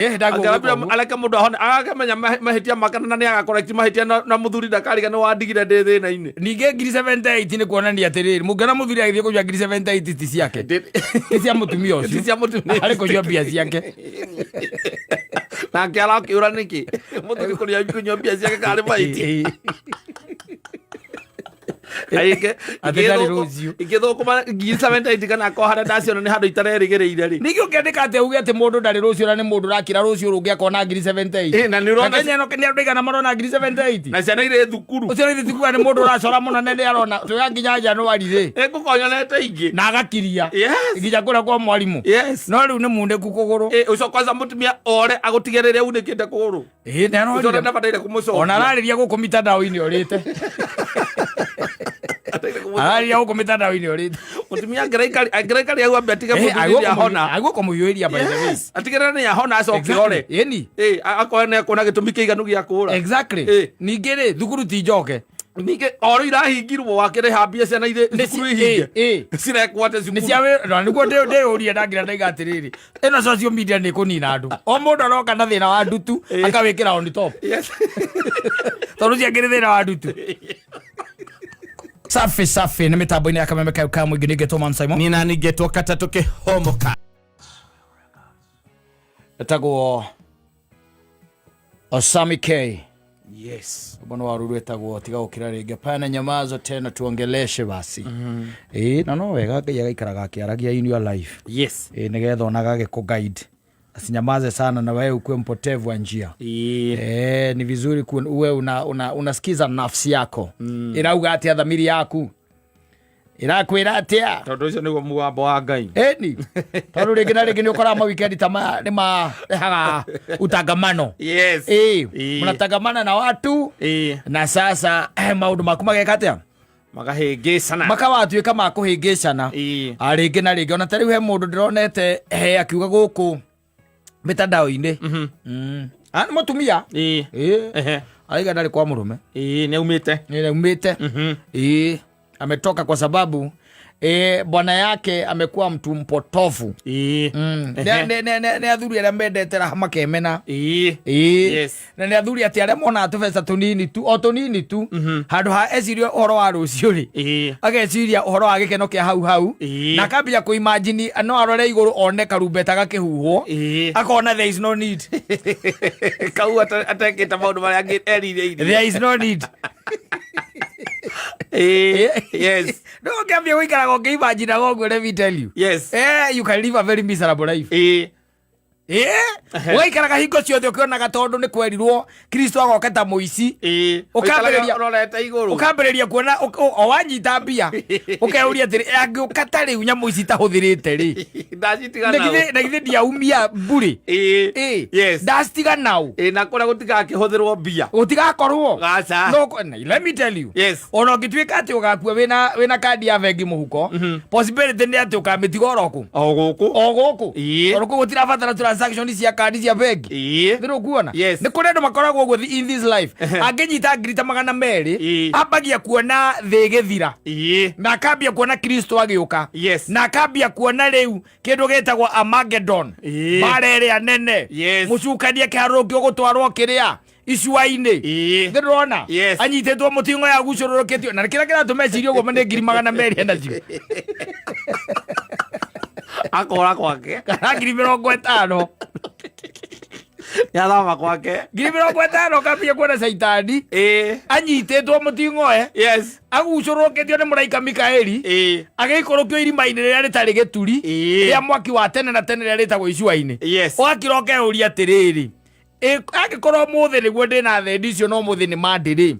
Ndagũgwĩka Angĩambia ũguo. Areke mũndũ ahone, agakĩmenya mahĩtia make na nĩ agacorrect mahĩtia na mũthuri ndakariga nĩ wandigire ndĩ thĩna-inĩ. Ningĩ ngiri 78 nĩ kuonania atĩrĩrĩ, mũngĩona mũthuri agĩthiĩ kũnyua ngiri 78 ti ciake, ti cia mũtumia ũcio. Ti cia mũtumia. Arĩ kũnyua mbia ciake. Nake arakĩũra nĩkĩ mũthuri kũrĩa kũnyua mbia ciake karĩ maiti. Atĩ ndarĩ rũciũ. Ingĩthũkũma ngiri 78 kana ko harĩa ndaciona nĩ handũ itarerĩgĩrĩire rĩ. Ningĩ ũngĩandĩka atĩ uge atĩ mũndũ ndarĩ rũciũ na nĩ mũndũ ũrakira rũciũ rũngĩ akona ngiri 78. Na nĩ ũrona. Na Kenya ĩno nĩ andũ aigana marona ngiri 78? Na ciana irĩ thukuru. Ũcio nĩ tikuga nĩ mũndũ ũracora mũno na nĩ arona tuga nginya Januari rĩ. Ĩngũkonyonete ingĩ. Na agakiria Yes. nginya kũrĩa kwa mwarimũ. Yes. No rĩu nĩ munĩku kũgũrũ. Ũcio kwanza mũtumia ore agũtige rĩrĩa unĩkĩte kũgũrũ. Ĩ, nĩ Ũcio arorire. ndabataire kũmũcokia. Ona ararĩria gũkũ mitandao-inĩ orĩte. Abataire kũmũcokia. Ararĩria gũkũ mitandao-inĩ orĩte. Mũtumia angĩraikaria hau ambe atige mũthuri nĩ ahona. Agũkũmũiyũria, by the way. Yes. Atigĩrĩre nĩ ahona acoke ore. Ĩni. Akorwo nĩ ekuona gĩtũmi kĩiganu gĩa kũũra. Exactly. Ningĩ rĩ, thukuru ti njoke. Ningĩ o rĩu irahingirwo wakĩrĩha mbia ciana irĩ Nĩ cukuru ihinge. Cirekwo atĩ Nĩ cukuru. cia wĩra na nĩguo ndĩyũria ndangira ndaiga atĩrĩrĩ, ĩno social media nĩ kũnina andũ. O mũndũ aroka na thĩna wa ndutu akawĩkĩra on top. Tondũ ciangĩrĩ thĩna wa ndutu. Safi safi, nĩ mĩtambo-inĩ ya Kameme kayo ka mũingĩ, nĩngetwo Man Simon. Niĩ nani ngetwo katatũ kĩhomoka. Etagwo Osami K. Yes. Mbona waru rwetagwo tiga gũkira rĩngĩ, pana nyamaza tena tuongeleshe basi. Ĩĩ, na no wega Ngai agaikaraga akĩaragia in your life. Ĩĩ, nĩgetha ona agagĩkũ guide asinyamaze sana na wewe ukuwe mpotevu wa njia. Ni vizuri uwe unasikiza nafsi yako ĩrauga atĩa, thamiri yaku ĩrakwĩra atĩa. Tondũ ũcio nĩguo mũgambo wa Ngai. Ĩni, tondũ rĩngĩ na rĩngĩ nĩ ũkoraga mawikendi ta maya nĩ marehaga utangamano. Mnatangamana na watu na sasa maũndũ maku mageka atĩa? Makahĩngĩcana. Makawatuĩka ma kũhĩngĩcana. Rĩngĩ na rĩngĩ ona ta rĩu he mũndũ ndĩronete akiuga gũkũ mĩtandao-inĩ. Ah, nĩ mũtumia. Araiga ndarĩ kwa mũrũme. Ĩĩ, nĩ aumĩte. Nĩ aumĩte. Ĩĩ, ametoka kwa sababu bwana yake amekuwa mtu mpotofu. Nĩ athuri arĩa mendete raha makemena. Ĩĩ. Na nĩ athuri atĩ arĩa monaga tũbeca tũnini tu, o tũnini tu, handũ ha ecirie ũhoro wa rũciũ rĩ, ageciria ũhoro wa gĩkeno kĩa hau hau. Na akambia kũimagine no arore igũrũ one karumbeta gakĩhuhwo, akona there is no need. Kau atekĩte maũndũ marĩa angĩ erirĩirie. There is no need. No ũngĩambia gũikaraga ũkĩimaginaga ũguo, let me tell you, you can live a very miserable life. Ũgaikaraga hingo ciothe ũkĩonaga tondũ nĩ kwerirwo Kristo agoka ta mũici. Ũikaraga ũrorete igũrũ. Ũkambĩrĩria kuona o wanyita mbia ũkeuria atĩrĩ, angĩũka ta rĩu nyamũ ici itahũthĩrĩte rĩ, Ndacitiga na nao. Na githĩ ndiaumia mbũrĩ? Ndacitiga nau. Na kũrĩa gũtigakĩhũthĩrwo mbia. Gũtigakorwo. Gaca. No let me tell you, ona ũngĩtuĩka atĩ ũgakua wĩna kandi ya bengi mũhuko, possibility nĩ atĩ ũkamĩtiga oro kũ? O gũkũ. O gũkũ. Tondũ kũu gũtirabatara transaction cia kandi cia bengi. Nĩ ũkuona? Yes. Nĩ kũrĩ andũ makoragwo ũguo in this life, angĩnyita ngiri ta 200, ambagia kuona thĩ ĩgĩthira, na akambia kuona Kristo agĩũka, na akambia kuona rĩu kĩndũ gĩtagwo Armageddon, mbara ĩrĩa nene, mũcukani akĩharũrũkio gũtwarwo kĩrĩa icua-inĩ. Nĩ ndĩrona Yes. anyitĩtwo mũting'o ya gucũrũrũkĩtio, na kĩrĩa kĩratũma ecirie ũguo nĩ ngiri 200 enacio. Akora gwake. Kana ngiri 50. Nĩathama gwake. Ngiri 50, ũkambia kuona caitani anyitĩtwo mũting'oe, agucũrũkĩtio nĩ mũraika Mikaeli, agĩikũrũkio irima-inĩ rĩrĩa rĩtarĩ gĩturi, rĩa mwaki wa tene na tene, rĩrĩa rĩtagwo icua-inĩ. Ũgakira ũkeyũria atĩrĩrĩ, angĩkorwo mũthĩ nĩguo ndĩna thendi icio, no mũthĩ nĩ mandĩ rĩ,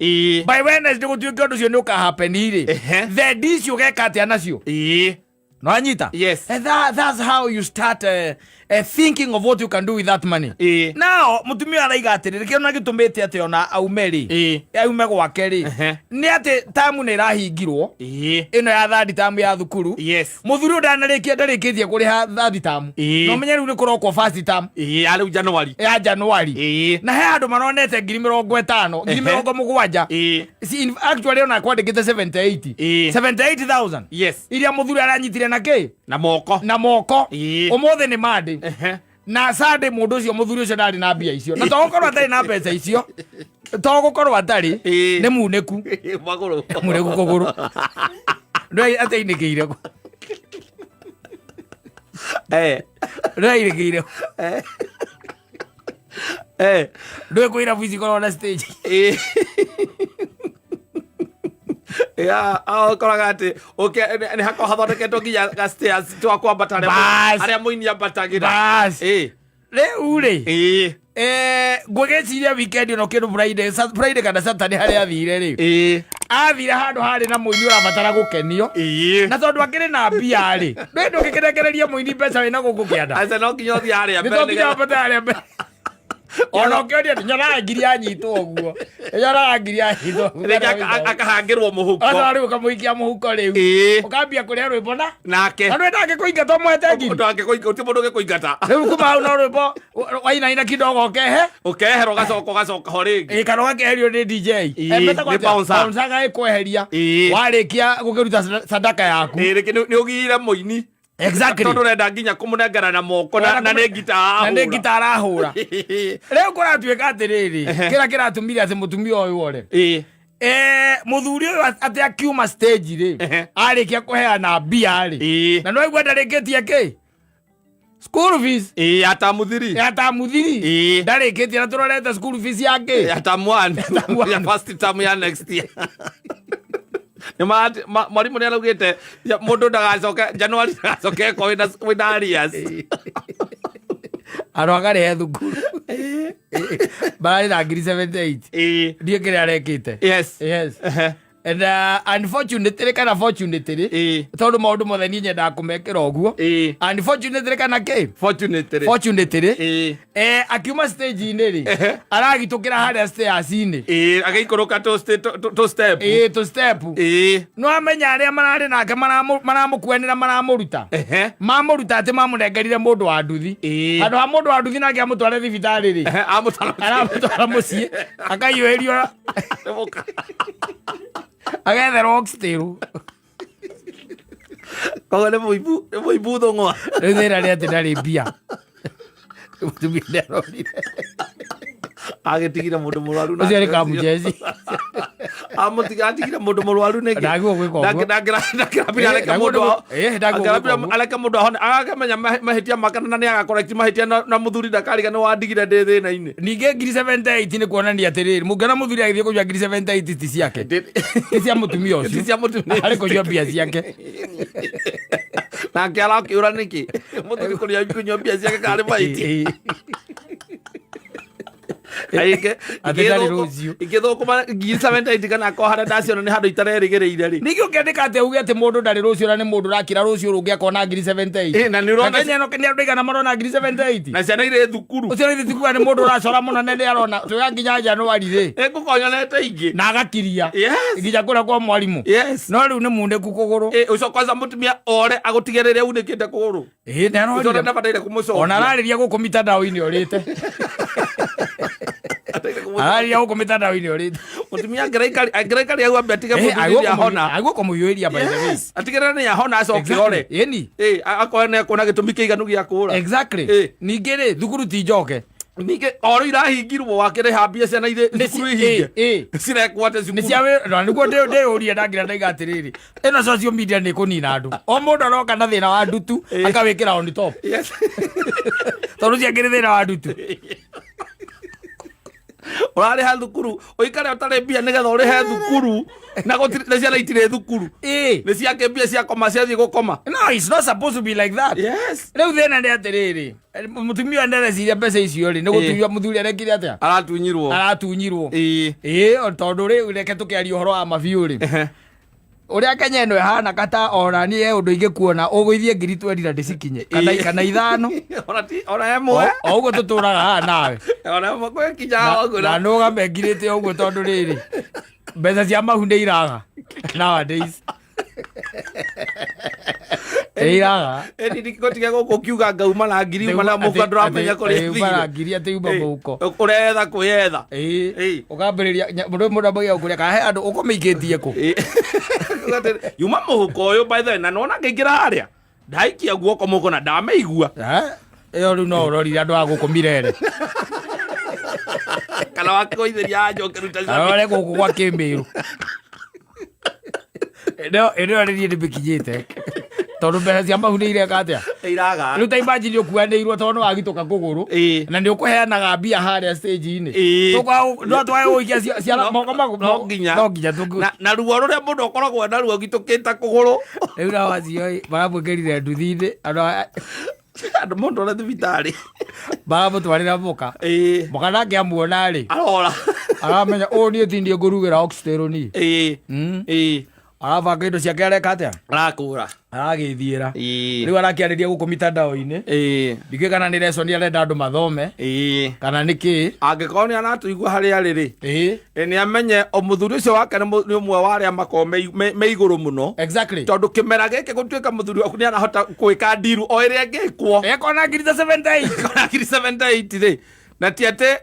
by Wednesday gũtuĩke ũndũ ũcio nĩ ũkahappen rĩ, thendi icio ũgeka atĩa nacio? No anyita? Yes. That's how you start thinking of what you can do with that money. Now mutumia araiga atĩrĩrĩ, kĩo na gĩtũmĩte atĩ ona aume rĩ, aume gwake rĩ, nĩ atĩ tamu nĩ ĩrahingirwo, ĩno ya third term ya thukuru. Mũthuri ũyũ ndanarĩkia, ndarĩkĩtie kũrĩha third term. No menye rĩu nĩ kũrokwo first term. Ya rĩu January. Ya January. Na he handũ maronete ngiri 50, ngiri 70. Actually ona kwandĩkĩte 78, 78,000 iria mũthuri aranyitire na kĩ? Na moko. Na moko. Ũmũthĩ nĩ mandĩ. Na Sunday mũndũ ũcio, mũthuri ũcio ndarĩ na mbia icio, na to gũkorwo atarĩ na mbeca icio, to gũkorwo atarĩ nĩ munĩku. Magũrũ. Munĩku kũgũrũ, ndũĩ ateinĩkĩire. Ndũĩ ainĩkĩire. Ndũĩ kwĩ irabu ici ikoragwo na stage. Ya, ũkoraga atĩ nĩ hakoragwo hathondeketwo nginya ga stairs twa kwambata harĩa Bas. harĩa mũini ambatagĩra. Bas. Rĩu rĩ, ngwĩgĩciria weekend ĩno kĩndũ Friday, Friday kana Saturday harĩa athire rĩ, athire handũ harĩ na mũini ũrabatara gũkenio, na tondũ akĩrĩ na mbia rĩ, ndũĩ ndũngĩkĩrekereria mũini mbeca wĩna gũkũ kĩanda. Aca, no nginya ũthiĩ harĩa nĩ mbere to nginya nĩgetha- wambate harĩa mbere, ona ũkĩonia atĩ nyonaga ngiri yanyitwo ũguo, nyonaga ngiri yanyitwo ũguo. Rĩngĩ akahangĩrwo mũhuko. Aca, rĩu ũkamũikia mũhuko rĩu, ũkambia kũrĩa rwĩmbo na nake. Na ndũĩ ndangĩkũingata ũmũhete ngiri. Gũtirĩ mũndũ ũngĩkũingata. Rĩu kuma hau no rwĩmbo wainaina kidogo ũkehe. Ũkehera, ũgacoka ũgacoka ho rĩngĩ. Ĩ, kana ũgakeherio nĩ DJ. Nĩ bouncer. Bouncer agagĩkweheria Ĩĩ. warĩkia gũkĩruta sadaka yaku. Ĩĩ, rĩngĩ nĩ ũgiire mũini tondũ ũrenda nginya kũmũnengera na moko na nĩ ngita na nĩ ahũra. ngita arahũra. Rĩu kũratuĩka atĩrĩrĩ, kĩrĩa kĩratũmire atĩ mũtumia ũyũ ore, mũthuri ũyũ atĩ akiuma stage rĩ, arĩkia kũheana mbia rĩ, na no aigua ndarĩkĩtie kĩ school fees. Ĩĩ, ya term 3. Ya term 3. Ndarĩkĩtie, na tũrorete school fees ya kĩ? Ya term 1. Term one. Ya first term ya next year. Nĩ mwarimũ nĩ araugĩte mũndũ ndagacoke January, ndagacoke ko wĩna arrears. Andũ akarĩhe thukuru mararĩ na ngiri 78. Ndiĩ kĩrĩa arekĩte. Yes. And unfortunately kana fortunately, tondũ maũndũ mothe niĩ nyendaga kũmekĩra ũguo, unfortunately kana kĩ? Fortunately. Fortunately, akiuma stage-inĩ rĩ, aragitũkĩra harĩa stairs-inĩ. Ĩĩ, agĩikũrũka tũ step. Ĩĩ, tũ step. No amenya arĩa mararĩ nake maramũkuanĩra, maramũruta. Mamũruta atĩ mamũnengerire mũndũ wa nduthi. Handũ ha mũndũ wa nduthi nake amũtware thibitarĩ rĩ, Amũtwara. Aramũtwara mũciĩ akaiyũhĩrio, agetherwo oxtail. Koguo nĩ mũimbu thũng'wa. Rĩu thĩna nĩ atĩ ndarĩ mbia, mũtumia nĩ arorire. Agĩtigire mũndũ mũrwaru. Ũcio nĩ kamũjeci. Atigire mũndũ mũrwaru nĩkĩ? Ndagĩrĩirwo gwĩka ũguo. Ndangĩrambire areke Ndagĩrĩirwo mũndũ ndagĩrĩirwo gwĩka angĩrambire ũguo. Areke mũndũ ahone, agakĩmenya mahĩtia make na nĩ agacorrect mahĩtia, na mũthuri ndakariga nĩ wandigire ndĩ thĩna-inĩ. Ningĩ ngiri 78 nĩ kuonania atĩrĩrĩ, mũngĩona mũthuri agĩthiĩ kũnyua ngiri 78 ti ciake, ti cia mũtumia ũcio. Ti cia mũtumia. Arĩ kũnyua mbia ciake. Nake arakĩũra nĩkĩ mũthuri kũrĩa kũnyua mbia ciake karĩ maiti. Atĩ ndarĩ rũciũ. Ingĩthũkũma ngiri 78 kana ko harĩa ndaciona nĩ handũ itarerĩgĩrĩire rĩ. Ningĩ ũkĩandĩka atĩ uge atĩ mũndũ ndarĩ rũciũ, na nĩ mũndũ ũrakira rũciũ rũngĩ akona ngiri 78. Na nĩ ũrona. Na Kenya ĩno nĩ andũ aigana marona ngiri 78? Na ciana irĩ thukuru. Ũcio nĩ tikuga nĩ mũndũ ũracora mũno, na nĩ arona twĩga nginya Januari rĩ. Ĩngũkonyonete ingĩ. Na agakiria nginya kũrĩa kwa mwarimũ. No rĩu nĩ munĩku kũgũrũ. Ũcio kwanza mũtumia ore agũtige rĩrĩa unĩkĩte kũgũrũ. Ĩ, nĩ ũcio arorire. ndabataire kũmũcokia. Ona ararĩria gũkũ mitandao-inĩ ũrĩte, ararĩria gũkũ mitandao-inĩ ũrĩte. Mũtumia angĩraikaria hau ambe atige mũthuri nĩ ahona. Agũkũmũiyũria, by the way. Yes, atigĩrĩre nĩ ahona acoke ore. Ĩni. Akorwo nĩ akuona gĩtũmi kĩiganu gĩa kũra. Ningĩ rĩ, thukuru ti njoke. Ningĩ o rĩu irahingirwo wakĩrĩha mbia ciana irĩ thukuru ihinge, cirekwo atĩ nĩ cukuru cia wĩ na nĩguo ndĩyũrie, ndangira ndaiga atĩrĩrĩ, ĩno social media nĩ kũnina andũ, o mũndũ aroka na thĩna wa ndutu akawĩkĩra on top. Tondũ ciangĩrĩ thĩna wa ndutu. Ũrarĩha thukuru ũikare ũtarĩ mbia nĩgetha ũrĩhe thukuru na na ciana itirĩ thukuru. Nĩ ciake mbia ciakoma ciathiĩ gũkoma. No, it's not supposed to be like that. Rĩu thĩna nĩ atĩrĩrĩ, mũtumia ũyũ ndareciria mbeca icio rĩ nĩ gũtunywo mũthuri arekire atĩa. Aratunyirwo. Aratunyirwo. Ĩĩ, tondũ rĩu reke tũkĩaria ũhoro wa mabiũ rĩ, ũrĩa Kenya ĩno ĩhana kata ona niĩ he ũndũ ingĩkuona ũgũithie ngiri 20 na ndĩcikinye kana, kana ithano. Ona ti ona ĩmwe. O ũguo tũtũraga haha nawe. Ona ĩmwe gwĩkinya ũguo. Na nũgame ngirĩte ũguo tondũ rĩrĩ mbeca cia mahu nĩ iraga nowadays, nĩ iraga. Ĩni gũtige gũkũ ũkiuga ngauma na ngiri uma na mũhuko, ndũramenya kũrĩa uma na ĩthire. ngiri atĩ uma mũhuko. Ũretha kwĩyetha. Ĩĩ, ũkambĩrĩria mũndũ ambagia gũkũria kana he andũ ũkũmĩikĩtie kũ. Yuma mũhuko ũyũ, by the way, na nona ngĩingĩra harĩa ndaikia guoko mũhuko na ndamĩigua. Eh? Ĩyo rĩu no ũrorire andũ a gũkũ Mirere. Kana wakĩgũithĩria anja ũkĩruta cabi. Arore gũkũ gwa Kĩmĩrũ. Ĩno ĩno nĩ niĩ ndĩmĩkinyĩte. Tondũ mbeca cia mahu nĩ ireka atĩa? Iraga. Rĩu ta imagine ũkuanĩirwo tondũ nĩ wagitũka kũgũrũ. Ĩĩ. Na nĩ ũkũheanaga mbia harĩa stage-inĩ. Ĩĩ. No twage gũikia ciara moko maku. No nginya. No nginya tũkũ. Na ruo rũrĩa mũndũ akoragwo naruo gitũkĩte kũgũrũ. Rĩu nao acio ĩ, maramwĩkĩrire nduthi-inĩ. Andũ Andũ mũndũ thibitarĩ. Maramũtwarĩra mũka. Ĩĩ. Mũka nake amuona rĩ. Arora. Aramenya ũũ niĩ ti niĩ ngũrugĩra oxtail niĩ. Ĩĩ. Ĩĩ. Arabanga indo ciake areka atĩa? Arakũra. Aragĩthiĩra. Ĩĩ. Rĩu arakĩarĩria gũkũ mitandao-inĩ. Ĩĩ. Ndikĩũĩ kana nĩ lesson arenda andũ mathome. Ĩĩ. Kana nĩ kĩĩ. Angĩkorwo nĩ aratũigua harĩa arĩ rĩ. Ĩĩ. Nĩ amenye o mũthuri ũcio wake nĩ ũmwe wa arĩa makoragwo me igũrũ mũno. Exactly. Tondũ kĩmera gĩkĩ gũtuĩka mũthuri waku nĩ arahota gwĩka ndiru o ĩrĩa ĩngĩkwo. Ekona ngiri ta 78. Ekona ngiri 78 rĩ. Na ti atĩ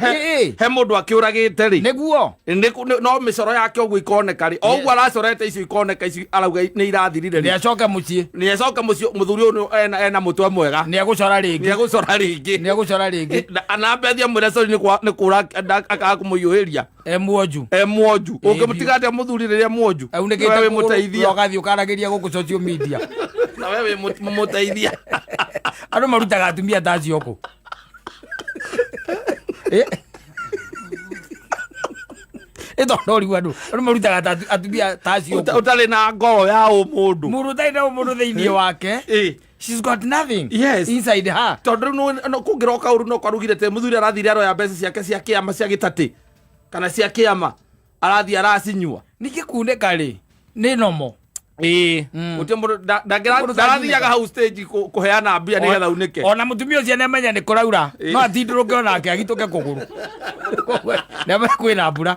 Ĩĩ. he mũndũ akĩũragĩte rĩ. Nĩguo. No mĩcoro yake ũguo ikoneka rĩ. O ũguo aracorete icio ikoneka icio arauga nĩ irathirire rĩ. Nĩ acoke mũciĩ. Nĩ acoke mũciĩ mũthuri ũyũ ena mũtwe mwega. Nĩ egũcora rĩngĩ. Nĩ egũcora rĩngĩ. Nĩ egũcora rĩngĩ. Na ambe athiĩ amwĩre sorry nĩ kũra akaga kũmũhiũhĩria. E mwonju. E mwonju. Ũngĩmũtiga atĩa mũthuri rĩrĩa mwonju? Aunĩkĩte We wĩ kũgũrũ, mũteithia. ũgathiĩ ũkaragĩria gũkũ social media. Na we wĩ mũteithia. Andũ marutaga atumia ta acio kũ? Ĩ tondũ ũrigwo andũ marutaga ta atumia ta acio kũ? Ũtarĩ na ngoro ya ũmũndũ. Mũndũ ũtarĩ na ũmũndũ thĩinĩ wake. She's got nothing Yes. inside her. Tondũ rĩu no kũngĩroka ũru no kwarugire te mũthuri arathire aroya mbeca ciake cia kĩama cia gĩtatĩ kana cia kĩama arathiĩ aracinyua. Ningĩ kunĩka rĩ nĩ nomo. Ĩĩ. Gũtirĩ mũndũ Mũndũ ndarathiaga hau stage kũheana mbia nĩgetha unĩke. Ona mũtumia ũcio nĩamenya nĩ kũraura no atindũrũke onake agitũke kũgũrũ. Nĩamenya kwĩna mbura.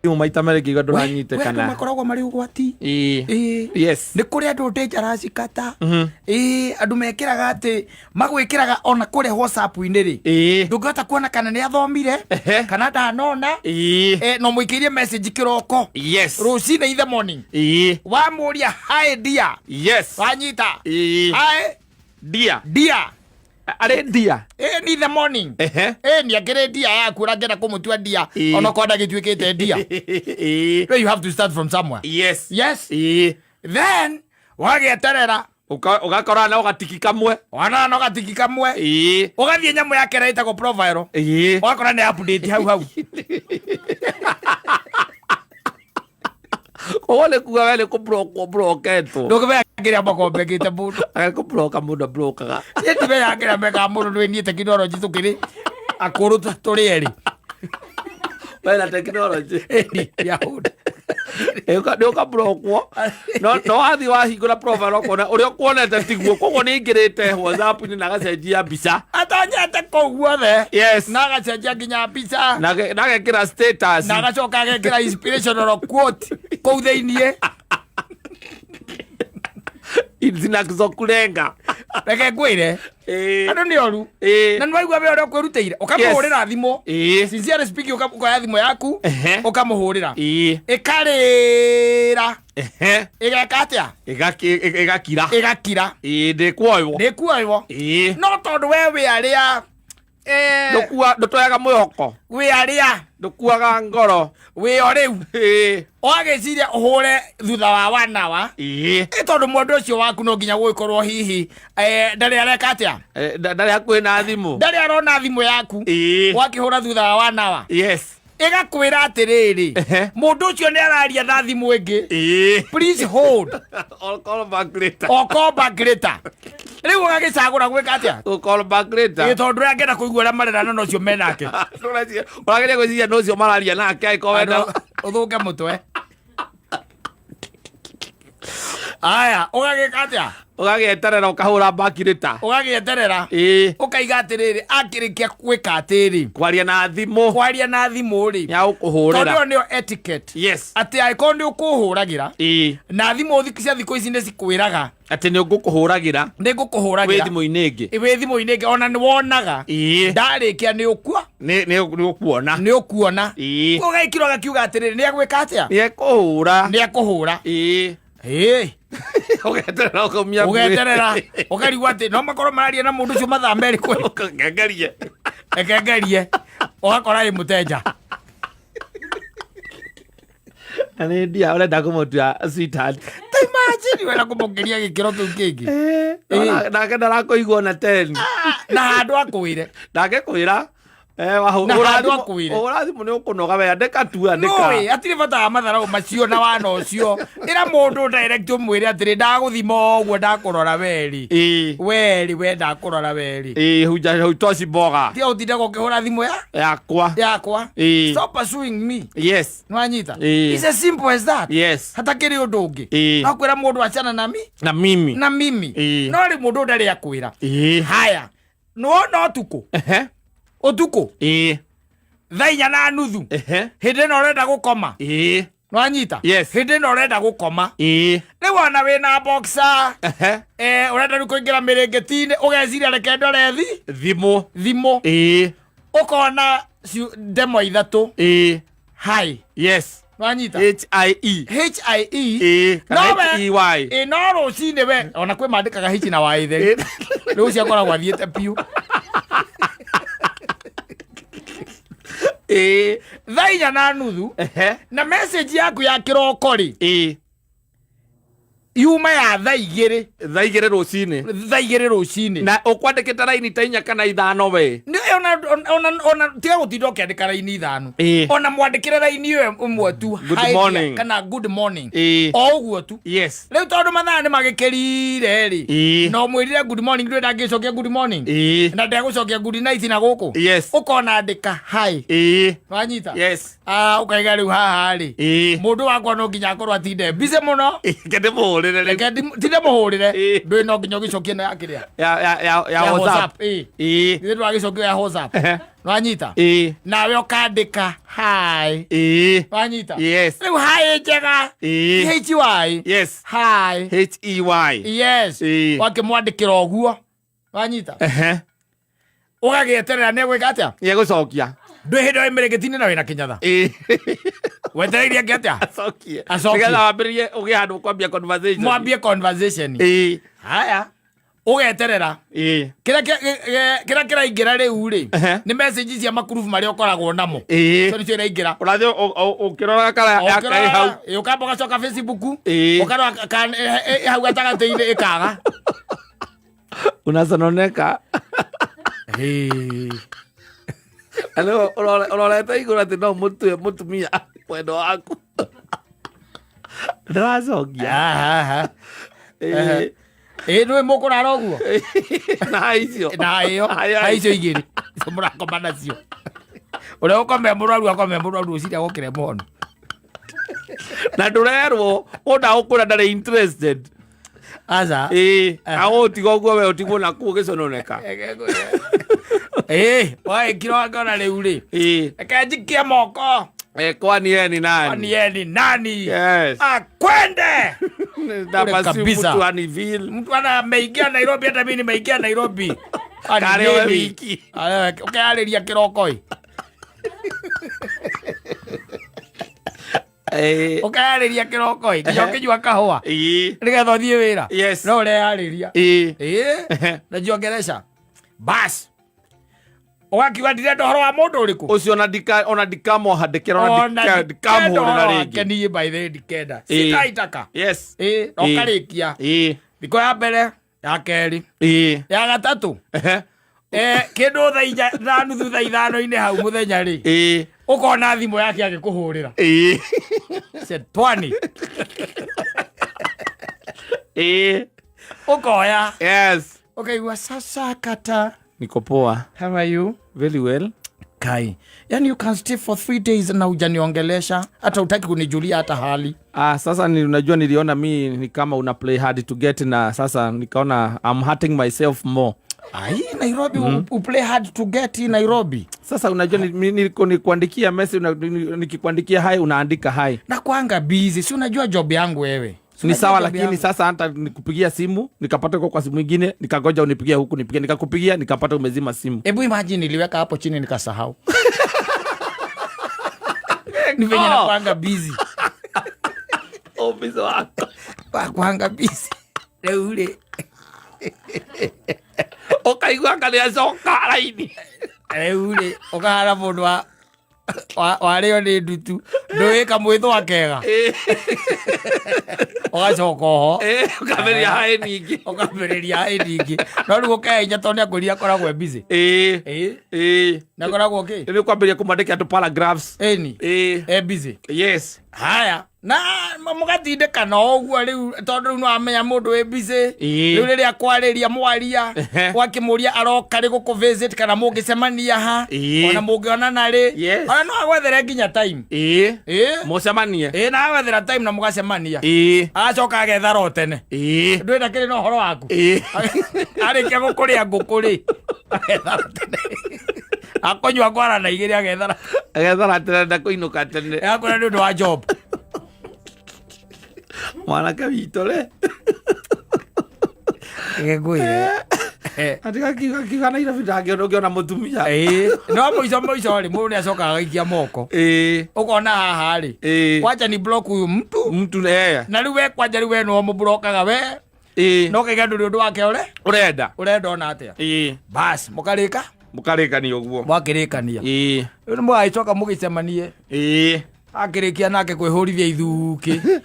Thimũ maita merĩ ngĩigua We, ndũranyitĩkana. andũ makoragwo marĩ ũgwati. Ĩĩ. Ĩĩ. Yes. Nĩ kũrĩ andũ dangerous kata. Ĩĩ, andũ mekĩraga atĩ magwĩkĩraga ona kũrĩa WhatsApp-inĩ rĩ. Ĩĩ. Ndũngĩhota kuona kana nĩ athomire Ehe. kana ndanona. Ĩĩ. No mũikĩrie message kĩroko. Yes. Rũcinĩ in the morning. Ĩĩ. Wamũria hi dear. Yes. Wanyita. Ĩĩ. Hi Dear. dear. Arĩ dear. Ĩĩ ni the morning. Ehe. Ĩĩ ni akĩrĩ dear yaku ũrangĩenda kũmũtua dear. Ĩĩ. Ona korwo ndagĩtuĩkĩte dear. Ĩĩ. You have to start from somewhere. Yes. Yes. Ĩĩ. Then wagĩeterera Ũgakora na ũgatiki kamwe. wana no gatiki kamwe. Ĩĩ. Ũgathiĩ nyamũ yake ĩrĩa ĩtagwo profile. Ĩĩ. Ũgakora nĩ update hau hau. Koguo nĩ kuga we nĩ kũblockwo ũblocketwo. Ndũngĩmenya kĩrĩa makombekĩte mũndũ. Aga kũblocka mũndũ ablockaga. Niĩ ndimenya kĩrĩa mekaga mũndũ nĩ niĩ tekinoronjĩ tũkĩrĩ akũrũ tũrĩ erĩ. We na tekinoronjĩ. Ĩni, ya ũndũ. Nĩ ũkablockwo. No wathiĩ wahingũra profile ũkona ũrĩa ũkuonete tiguo. Koguo nĩ aingĩrĩte WhatsApp-inĩ na agacenjia mbica. Atonyete kũu guothe. Yes. Na agacenjia nginya mbica. Na agekĩra status. Na agacoka agekĩra inspirational quote kũu thĩiniĩ. Zinazokulenga. Reke ngwĩre. Andũ nĩ oru. Ĩĩ. Na nĩwaigua we ũrĩa ũkwĩrutĩire. Ũkamũhũrĩra thimũ. Ĩĩ. Sincerely speaking, ũkoya thimũ yaku. Ehe. Ũkamũhũrĩra. Ĩĩ. Ĩkarĩra. Ehe. Ĩgeka atĩa? Ĩgakira. Ĩgakira. Ĩĩ, ndĩkuoywo. Ndĩkuoywo. Ĩĩ. No tondũ we wĩ arĩa, Ndũtoyaga mwĩhoko. Wĩ arĩa. Ndũkuaga ngoro. Wĩ o rĩu. Ĩĩ. Ũgagĩciria ũhũre thutha wa one hour. Ĩĩ. Ĩ tondũ mũndũ ũcio waku no nginya gũgĩkorwo hihi, ndarĩ areka atĩa? Ndarĩ hakuhĩ na thimũ. Ndarĩ arona thimũ yaku. Ĩĩ. Ũgakĩhũra thutha wa one hour. Yes. Ĩgakwĩra atĩrĩrĩ, Ehe. mũndũ ũcio nĩ araria na thimũ ĩngĩ. Ĩĩ. Please hold. Or call back later. Or call back later. Rĩu ũgagĩcagũra gwĩka atĩa? Or call back later. Ĩ tondũ ũrĩa angĩenda kũigua ũrĩa marerana na ũcio menake. Ũrageria gwĩciria nĩ ũcio mararia nake angĩkorwo wenda. Andũ, ũthũke mũtwe. Aya, ũgagĩka atĩa? Ũgagĩeterera ũkahũra bakirĩta. Ũgagĩeterera. Ĩĩ. Ũkaiga atĩrĩrĩ, akĩrĩkia gwĩka atĩrĩ, Kwaria na thimũ. Kwaria na thimũ rĩ, Nĩ agũkũhũrĩra. Tondũ ĩyo nĩyo etiquette. Yes. Atĩ angĩkorwo nĩ ũkũhũragĩra Ĩĩ. na thimũ cia thikũ ici nĩ cikwĩraga Atĩ nĩ ngũkũhũragĩra. Nĩ Wĩ ngũkũhũragĩra. Thimũ-inĩ ĩngĩ. Wĩ thimũ-inĩ ĩngĩ, ona nĩ wonaga. Ĩĩ. Ndarĩkia nĩ ũkua. Nĩ ũkuona. Nĩ ũkuona. Ĩĩ. Ũgekirwo agakiuga atĩrĩrĩ, nĩ egwĩka atĩa? Nĩ ekũhũra. Nĩ ekũhũra. Ĩĩ. Ĩĩ. Ũgeterera ũkaumia mbuĩ. Ũgeterera ũkarigwo atĩ no makorwo mararia na mũndũ ũcio mathaa 2 kwĩ. Ũkengerie. Ekengerie ũgakora ĩ mũtenja. Na nĩ ndia ũrenda kũmũtua sweetheart. Ta imagine wena kũmũkĩria gĩkĩro kĩu kĩngĩ. Ĩĩ. Nake ndarakũigua ona 10. Na handũ akwĩre. Nake kwĩra Na handũ akwĩre. Wahũra thimũ nĩ ũkũnoga we, andĩka tu, andĩka. Nũĩ hatirĩ bata wa matharau macio na wana ũcio. Ĩra mũndũ direct, ũmwĩre atĩrĩ, ndagũthima ũguo, ndakũrora weri. Ĩĩ. Weri we, ndakũrora weri. Ĩĩ, hunja hutoshi mboga. Tiga ũtindaga ũkĩhũra thimũ ya yakwa. Yakwa. Ĩĩ. Stop pursuing me. Yes. Nĩwanyita? Ĩĩ. It's as simple as that. Yes. Hatakĩrĩ ũndũ ũngĩ. Ĩĩ. No kwĩra mũndũ achana nami. Na mimi. Na mimi. Ĩĩ. No rĩ, mũndũ ndarĩ akwĩra. Ĩĩ. Haya, nĩwona ũtukũ, Ehe. Ũtukũ Ĩĩ. thaa 4:30, Ehe. Hĩndĩ ĩno ũrenda gũkoma. Ĩĩ. Nĩwanyita? Yes. Hĩndĩ ĩno ũrenda gũkoma. Ĩĩ. Rĩu ona wĩna boxer, Ehe. Ũrenda rĩu kũingĩra mĩrĩngĩti-inĩ, ũgeciria reke ndore thimũ. Thimũ. Ĩĩ. Ũkona ndemwa ithatũ. Ĩĩ. Hi. Yes. Nĩwanyita? H I E. H I E. Ĩĩ, kana No we- H E Y. Ĩ, no rũcinĩ we ona kwĩ mandĩkaga H na Y theri, rĩu ũcio akoragwo athiĩte biũ. Ĩĩ. Thaa 4:30, Ehe. Na message yaku ya kĩroko rĩ, Ĩĩ. Yuma ya thaa 2. Thaa 2 rũcinĩ. Thaa 2 rũcinĩ. Na ũkwandĩkĩte raini ta inya kana ithano we. Nĩ ona tiga gũtinda ũkĩandĩka raini ithano. Ĩĩ. Ona mwandĩkĩre raini ĩyo ĩmwe tu. Good Hi dear, morning. kana good morning. Ĩĩ. O ũguo tu. Yes. Rĩu tondũ mathaa nĩ magĩkĩrire rĩ, Ĩĩ. na ũmwĩrire good morning, ndũĩ ndangĩcokia good morning, Ĩĩ. na ndegũcokia good night na gũkũ. Yes. Ũkona andĩka hi. Ĩĩ. Wanyita? Yes. Ah, ũkaiga rĩu haha rĩ, Ĩĩ. mũndũ wakwa no nginya akorwo atinde busy mũno. Reke ndĩmũhũrĩre rĩu. Reke tinde mũhũrĩre. Ĩĩ. Ndũĩ no nginya ũgĩcokie ĩno ya kĩrĩa, ya WhatsApp. Ĩĩ. Ĩĩ. Ithuĩ ndwagĩcokio ya WhatsApp. Ehe. Wanyita? Ĩĩ. Nawe ũkandĩka hi. Ĩĩ. Wanyita? Yes. Rĩu hi njega, Ĩĩ. H Y. Yes. Hi. H E Y. Yes. Ĩĩ. Wakĩmwandĩkĩra ũguo, wanyita? Ehe. Ũgagĩeterera nĩ egwĩka atĩa. Nĩ egũcokia. Ndwĩ hĩndĩ ĩyo ĩmĩrĩngĩti-inĩ na wĩna kĩnyatha, Ĩĩ. wetereire angĩ atĩa? Acokie. Acokie. Nĩgetha wambĩrĩrie ũgĩe handũ kwambia conversation. Mwambie conversation. Ĩĩ. Haya, ũgeterera. Ĩĩ. Kĩrĩa kĩraingĩra rĩu rĩ, Ehe. nĩ message cia makurubu marĩa ũkoragwo namo. Ĩĩ. Icio nĩcio iraingĩra. Ũrathiĩ ũkĩroraga kara ya kaĩ hau. Ũkĩrora, ũkamba ũgacoka Facebook. Ĩĩ. Ũkarora hau gatagatĩ-inĩ ĩkaga. Unasononeka. Na rĩu ũrorete igũrũ atĩ no mũtue mũtumia mwendwa waku. Ndĩracokia. Ĩĩ. Ĩ, nĩwe mũkũrara ũguo. Na icio. Na ĩyo. Haya. Na icio igĩrĩ icio mũrakoma nacio, ũrĩa ũkome mũrwaru akome mũrwaru, ũciria gũkĩre mũhonu. Na ndũrerwo ũnda ũkwĩra ndarĩ interested. Aca. Ĩĩ, agũtiga ũguo we ũtigwo nakuo ũgĩcononeka. Ĩ, wagĩkira wakona rĩu rĩ, Ĩĩ. reke njikie moko. Eh, kwani yeye ni nani? Kwani yeye ni nani? Yes. Akwende. Ndapasi Kabisa. mtu anivil. Mtu ana ameingia Nairobi, hata mimi nimeingia Nairobi. Kwani Karĩ we nini? wiki. Ũkeyarĩria kĩroko ĩ. Ĩĩ. Ũkeyarĩria kĩroko ĩ, nginya ũkĩnyua kahũa, Ĩĩ. nĩgetha ũthiĩ wĩra. Yes. No ũreyarĩria. Ĩĩ. Ĩ, najiongeresha bas, ũgakiuga ndirenda ũhoro wa mũndũ ũrĩkũ. Ũcio ona ndika ona ndikamũhandĩkĩra ona Ona ndikenda ndikamũhũrĩra ũhoro wake rĩngĩ. niĩ by the way ndikenda. Ĩĩ. Sitaitaka. Yes. Ĩ, na Ĩĩ. ũkarĩkia Ĩĩ. thikũ ya mbere, ya kerĩ, Ĩĩ. ya gatatũ. Ehe. Kĩndũ thaa inya, 5:30, thaa 5-inĩ hau mũthenya rĩ, Ĩĩ. ũkona thimũ yake agĩkũhũrĩra. Ĩĩ. Cetwani. Ĩĩ. Ũkoya. Yes. Ũkaigua, "Sasa kata." Niko poa. "How are you?" Very well. Kai, yani you can stay for 3 days na hujaniongelesha, hata utaki kunijulia hata hali. Ah, sasa ni, unajua niliona mi ni kama una play hard to get, na sasa nikaona I'm hurting myself more. Ai, Nairobi, uplay hard to get hii Nairobi. Sasa unajua nikuandikia message, nikikuandikia hi, unaandika hi. Na kwanga busy, si unajua job yangu wewe. Si Ni unajua sawa, job lakini yangu. Sasa hata nikupigia simu, nikapata uko kwa simu ingine, nikagoja unipigie huku nipigie, nikakupigia, nikapata umezima simu. Hebu imagine niliweka hapo chini nikasahau. Ni venye Oh. nakwanga busy. Office wako. Nakwanga busy. Rĩu rĩ, Ũkaigua anga nĩacoka raini. Rĩu rĩ, ũkahana mũndũ warĩo nĩ ndutu, ndũĩ kamwĩthwa kega. Ũgacoka oho. Ũkambĩrĩria hi ningĩ. Ũkambĩrĩria hi ningĩ. No rĩu ũkehenya tondũ nĩakwĩrire akoragwo e busy. Nĩ akoragwo kĩ? Nĩ kwambĩrĩria kũmwandĩkĩra tũ paragraphs. Ĩni. E busy. Yes. Haya, na mũgatindĩkana o ũguo rĩu, tondũ rĩu nĩwamenya mũndũ wĩ busy. Rĩu rĩrĩa kwarĩria mwaria, wakĩmũria aroka rĩ gũkũ visit, kana mũngĩcemania ha, ona mũngĩonana rĩ, ona no agwethere nginya time. Mũcemanie. Ĩĩ, na agwethera time na mũgacemania. Agacoka agethara o tene. Ndwĩna kĩrĩ na ũhoro waku. Arĩkia gũkũrĩa ngũkũ rĩ, agethara tene, akũnyua ngwara na igĩrĩ, agethara. Agethara tene, ndakũinũka tene. Akwĩra nĩ ũndũ wa job. Mwanake witũ rĩ. Gĩkũyũ. Atigakiuga kiuga Nairobi ndangĩona ũngĩona mũtumia. Ĩĩ, no mũico mũico rĩ, mũndũ nĩ acokaga agaikia moko. Ũkona haha rĩ, wacha ni block huyu mtu. Mtu Na rĩu we kwanja, rĩu we no mũblokaga we. No kaiga ndũrĩ ũndũ wake ũre ũrenda. Ũrenda ona atĩa. Bas, mũkarĩka. Mũkarĩkania ũguo. Mwakĩrĩkania, rĩu nĩ mũgagĩcoka mũgĩcemanie. Akĩrĩkia nake kwĩhũrithia ithukĩ,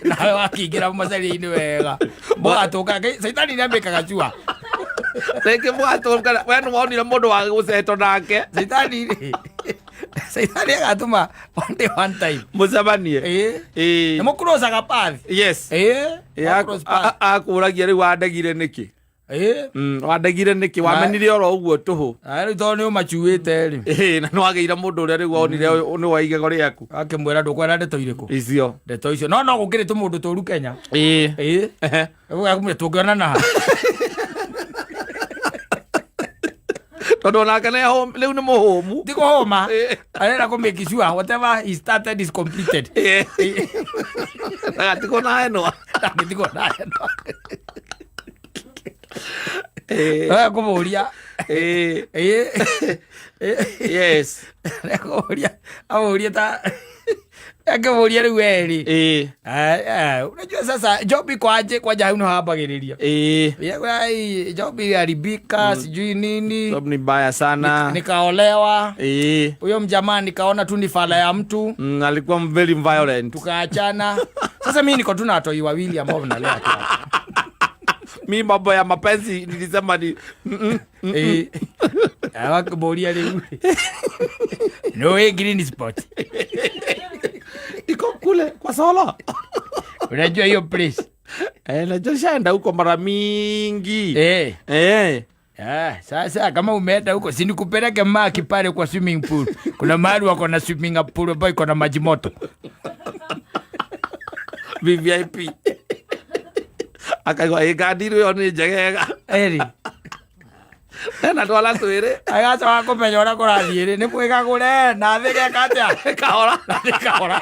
nawe wakĩingĩra macaria-inĩ wega, mũgatũka. Caitani nĩ amĩkaga cua. Rĩngĩ mũgatũngana, we nĩ wonire mũndũ wa gũcetwo nake. Caitani rĩ, caitani agatũma one day, one time. Mũcemanie. Nĩ mũkũrocaga path. Yes. Mũgacross path. Akũragia rĩu, wandegire nĩkĩ? Wandegire nĩkĩ? Wamenire oro ũguo tũhũ. Na rĩu tondũ nĩ ũmacuĩte rĩ, Na nĩ wagĩire mũndũ ũrĩa rĩu wonire nĩ wa igego rĩaku. Akĩmwĩra ndũkwenda ndeto irĩkũ. Icio. Ndeto icio, no gũkĩrĩ tũmũndũ tũru Kenya. Ĩĩ, tũngĩonana ha? Tondũ onake rĩu nĩ mũhũmu. Ti kũhũma. Arenda kũ make sure whatever he started is completed. Ndagatigwo na henwa. Ndangĩtigwo na henwa. Kũmũria. Yes. Akũmũria, amũrie ta akĩmũria rĩu erĩ. Unajua sasa job iko aje? Kwanja hau nĩho hambagĩrĩria. Ai, job iliharibika, sijui nini. Job ni mbaya sana. Nikaolewa, huyo mjamaa nikaona tu ni fala ya mtu. Alikuwa very violent. Tukaachana. Sasa mi niko tu na watoi wawili ambao mnalea tu hapa. Mi mambo ya mapenzi nilisema ni Wakĩmũria rĩu, nĩũĩ green spot? Iko kule kwa solo. Unajua hiyo place? Najua, nishaenda huko mara mingi. Ah, sasa kama umeenda huko, si nikupeleke maki pale kwa swimming pool? Kuna mahali wako na swimming pool ambayo iko na maji moto. VVIP. Akaigua ĩkandiru ĩyo nĩ njegega. Eri. Ena twala twĩrĩ. Agacoka kũmenya ũrĩa kũrathiĩ rĩ, nĩ mwĩgagũre na thĩ geka atĩa? Kahora. Na thĩ kahora,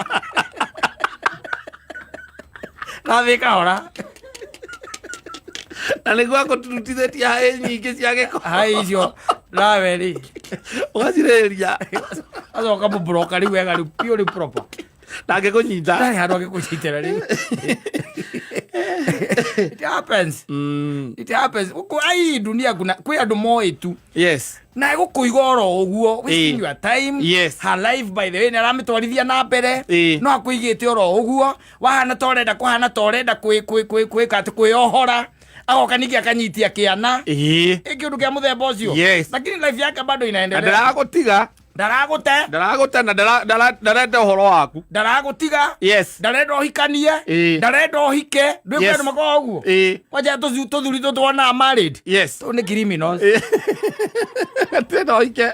na thĩ kahora. Na nĩguo akũturutithĩtie haĩ nyingĩ cia gĩko. Hai icio nawe rĩ, ũgacirĩria. Acoka mũbroka rĩu wega, rĩu pure proper. Ndangĩkũnyita. Ndarĩ handũ angĩkũnyitĩra rĩu. It happens. It happens. Gũkũ ai dunia kuna kwĩ andũ moĩ tu na egũkũiga oro ũguo, wasting your time. Her life, by the way, nĩ aramĩtwarithia na mbere. No akũigĩte oro ũguo, wahana ta ũrenda kũhana ta ũrenda kwĩka atĩ kwĩyohora, agoka ningĩ akanyitia kĩana. Ĩ kĩũndũ kĩa mũthemba ũcio. Lakini life yake bado Na inaendelea. Ndaragũtiga. Ndaragũte. Ndaragũte na ndarenda ũhoro waku. Ndaragũtiga. Ndarenda ũhikanie. Ndarenda ũhike. Ndwĩ kwenda makorwo ũguo. Kwanja tũthuri tũtwonaga married, tũ nĩ criminals. Tena ũhike.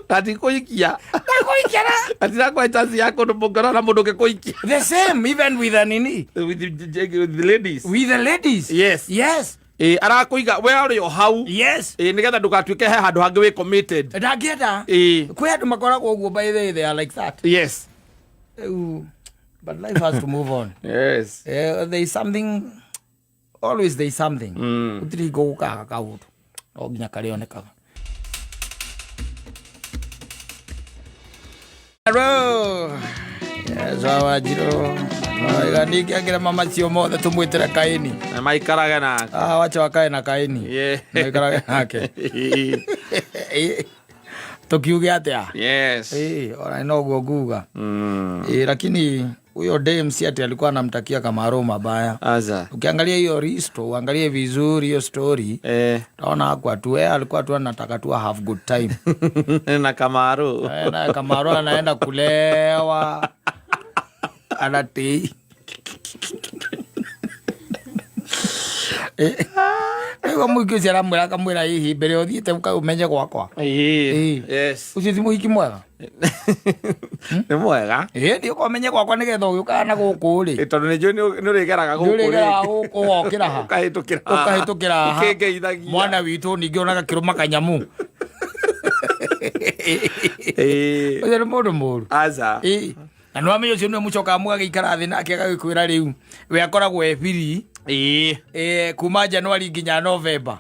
Atikũikia. Ndakũikia na Atirakwa chance ya kũndũ mũngĩona na mũndũ ũngĩkũikia. The same even with the nini. With the ladies. With the ladies. Yes. Yes. Ĩ, arakũiga we ũrĩ o hau. Yes. Ĩ, nĩgetha ndũgatuĩke he handũ hangĩ wĩ committed. Ndangĩenda. Ĩ. Kwĩ andũ makoragwo ũguo, by the way, they are like that. Rĩu, but life has to move on. There is something always, there is something. Gũtirĩ hingo gũkaga kaũndũ, no nginya karĩonekaga. Hello. Yes, Wanjirũ. Waiga ningĩ angĩra macio mothe tũmwĩtĩre kaini. Na maikarage nake. Ah, wacha wakae na kaini. Maikarage nake. Tukiuge atĩa? Yes. Ona noguo nguga. Lakini huyo dem si ati alikuwa anamtakia Kamaru mabaya. Aza. Ukiangalia hiyo risto, uangalie vizuri hiyo story, utaona hakuwa tu, yeye alikuwa tu anataka tu have good time. Na Kamaru. Na Kamaru anaenda kulewa. Anatii. Rĩu mũhiki ũcio aramwĩra akamwĩra hihi mbere ũthiĩte ũmenye gwakwa. Ũcio ti mũhiki mwega. Nĩ mwega. Ĩ, thiĩ ũkomenye gwakwa nĩgetha ũgĩũkaga na gũkũ rĩ. Ĩ, tondũ nĩ njũĩ nĩ ũrĩgeraga gũkũ. Nĩũrĩgeraga gũkũ ũgokĩra ha. Ũkahĩtũkĩra. Ũkahĩtũkĩra haha. Ũkĩngeithagia. Mwana witũ ningĩ onaga kĩrũma kanyamu. Ũcio nĩ mũndũ mũru. Aca. Ĩ, na nĩ wamenya ũcio nĩwe mũcokaga mũgagĩikara thĩ nake agagĩkwĩra rĩu we akoragwo e free kuma January nginya November.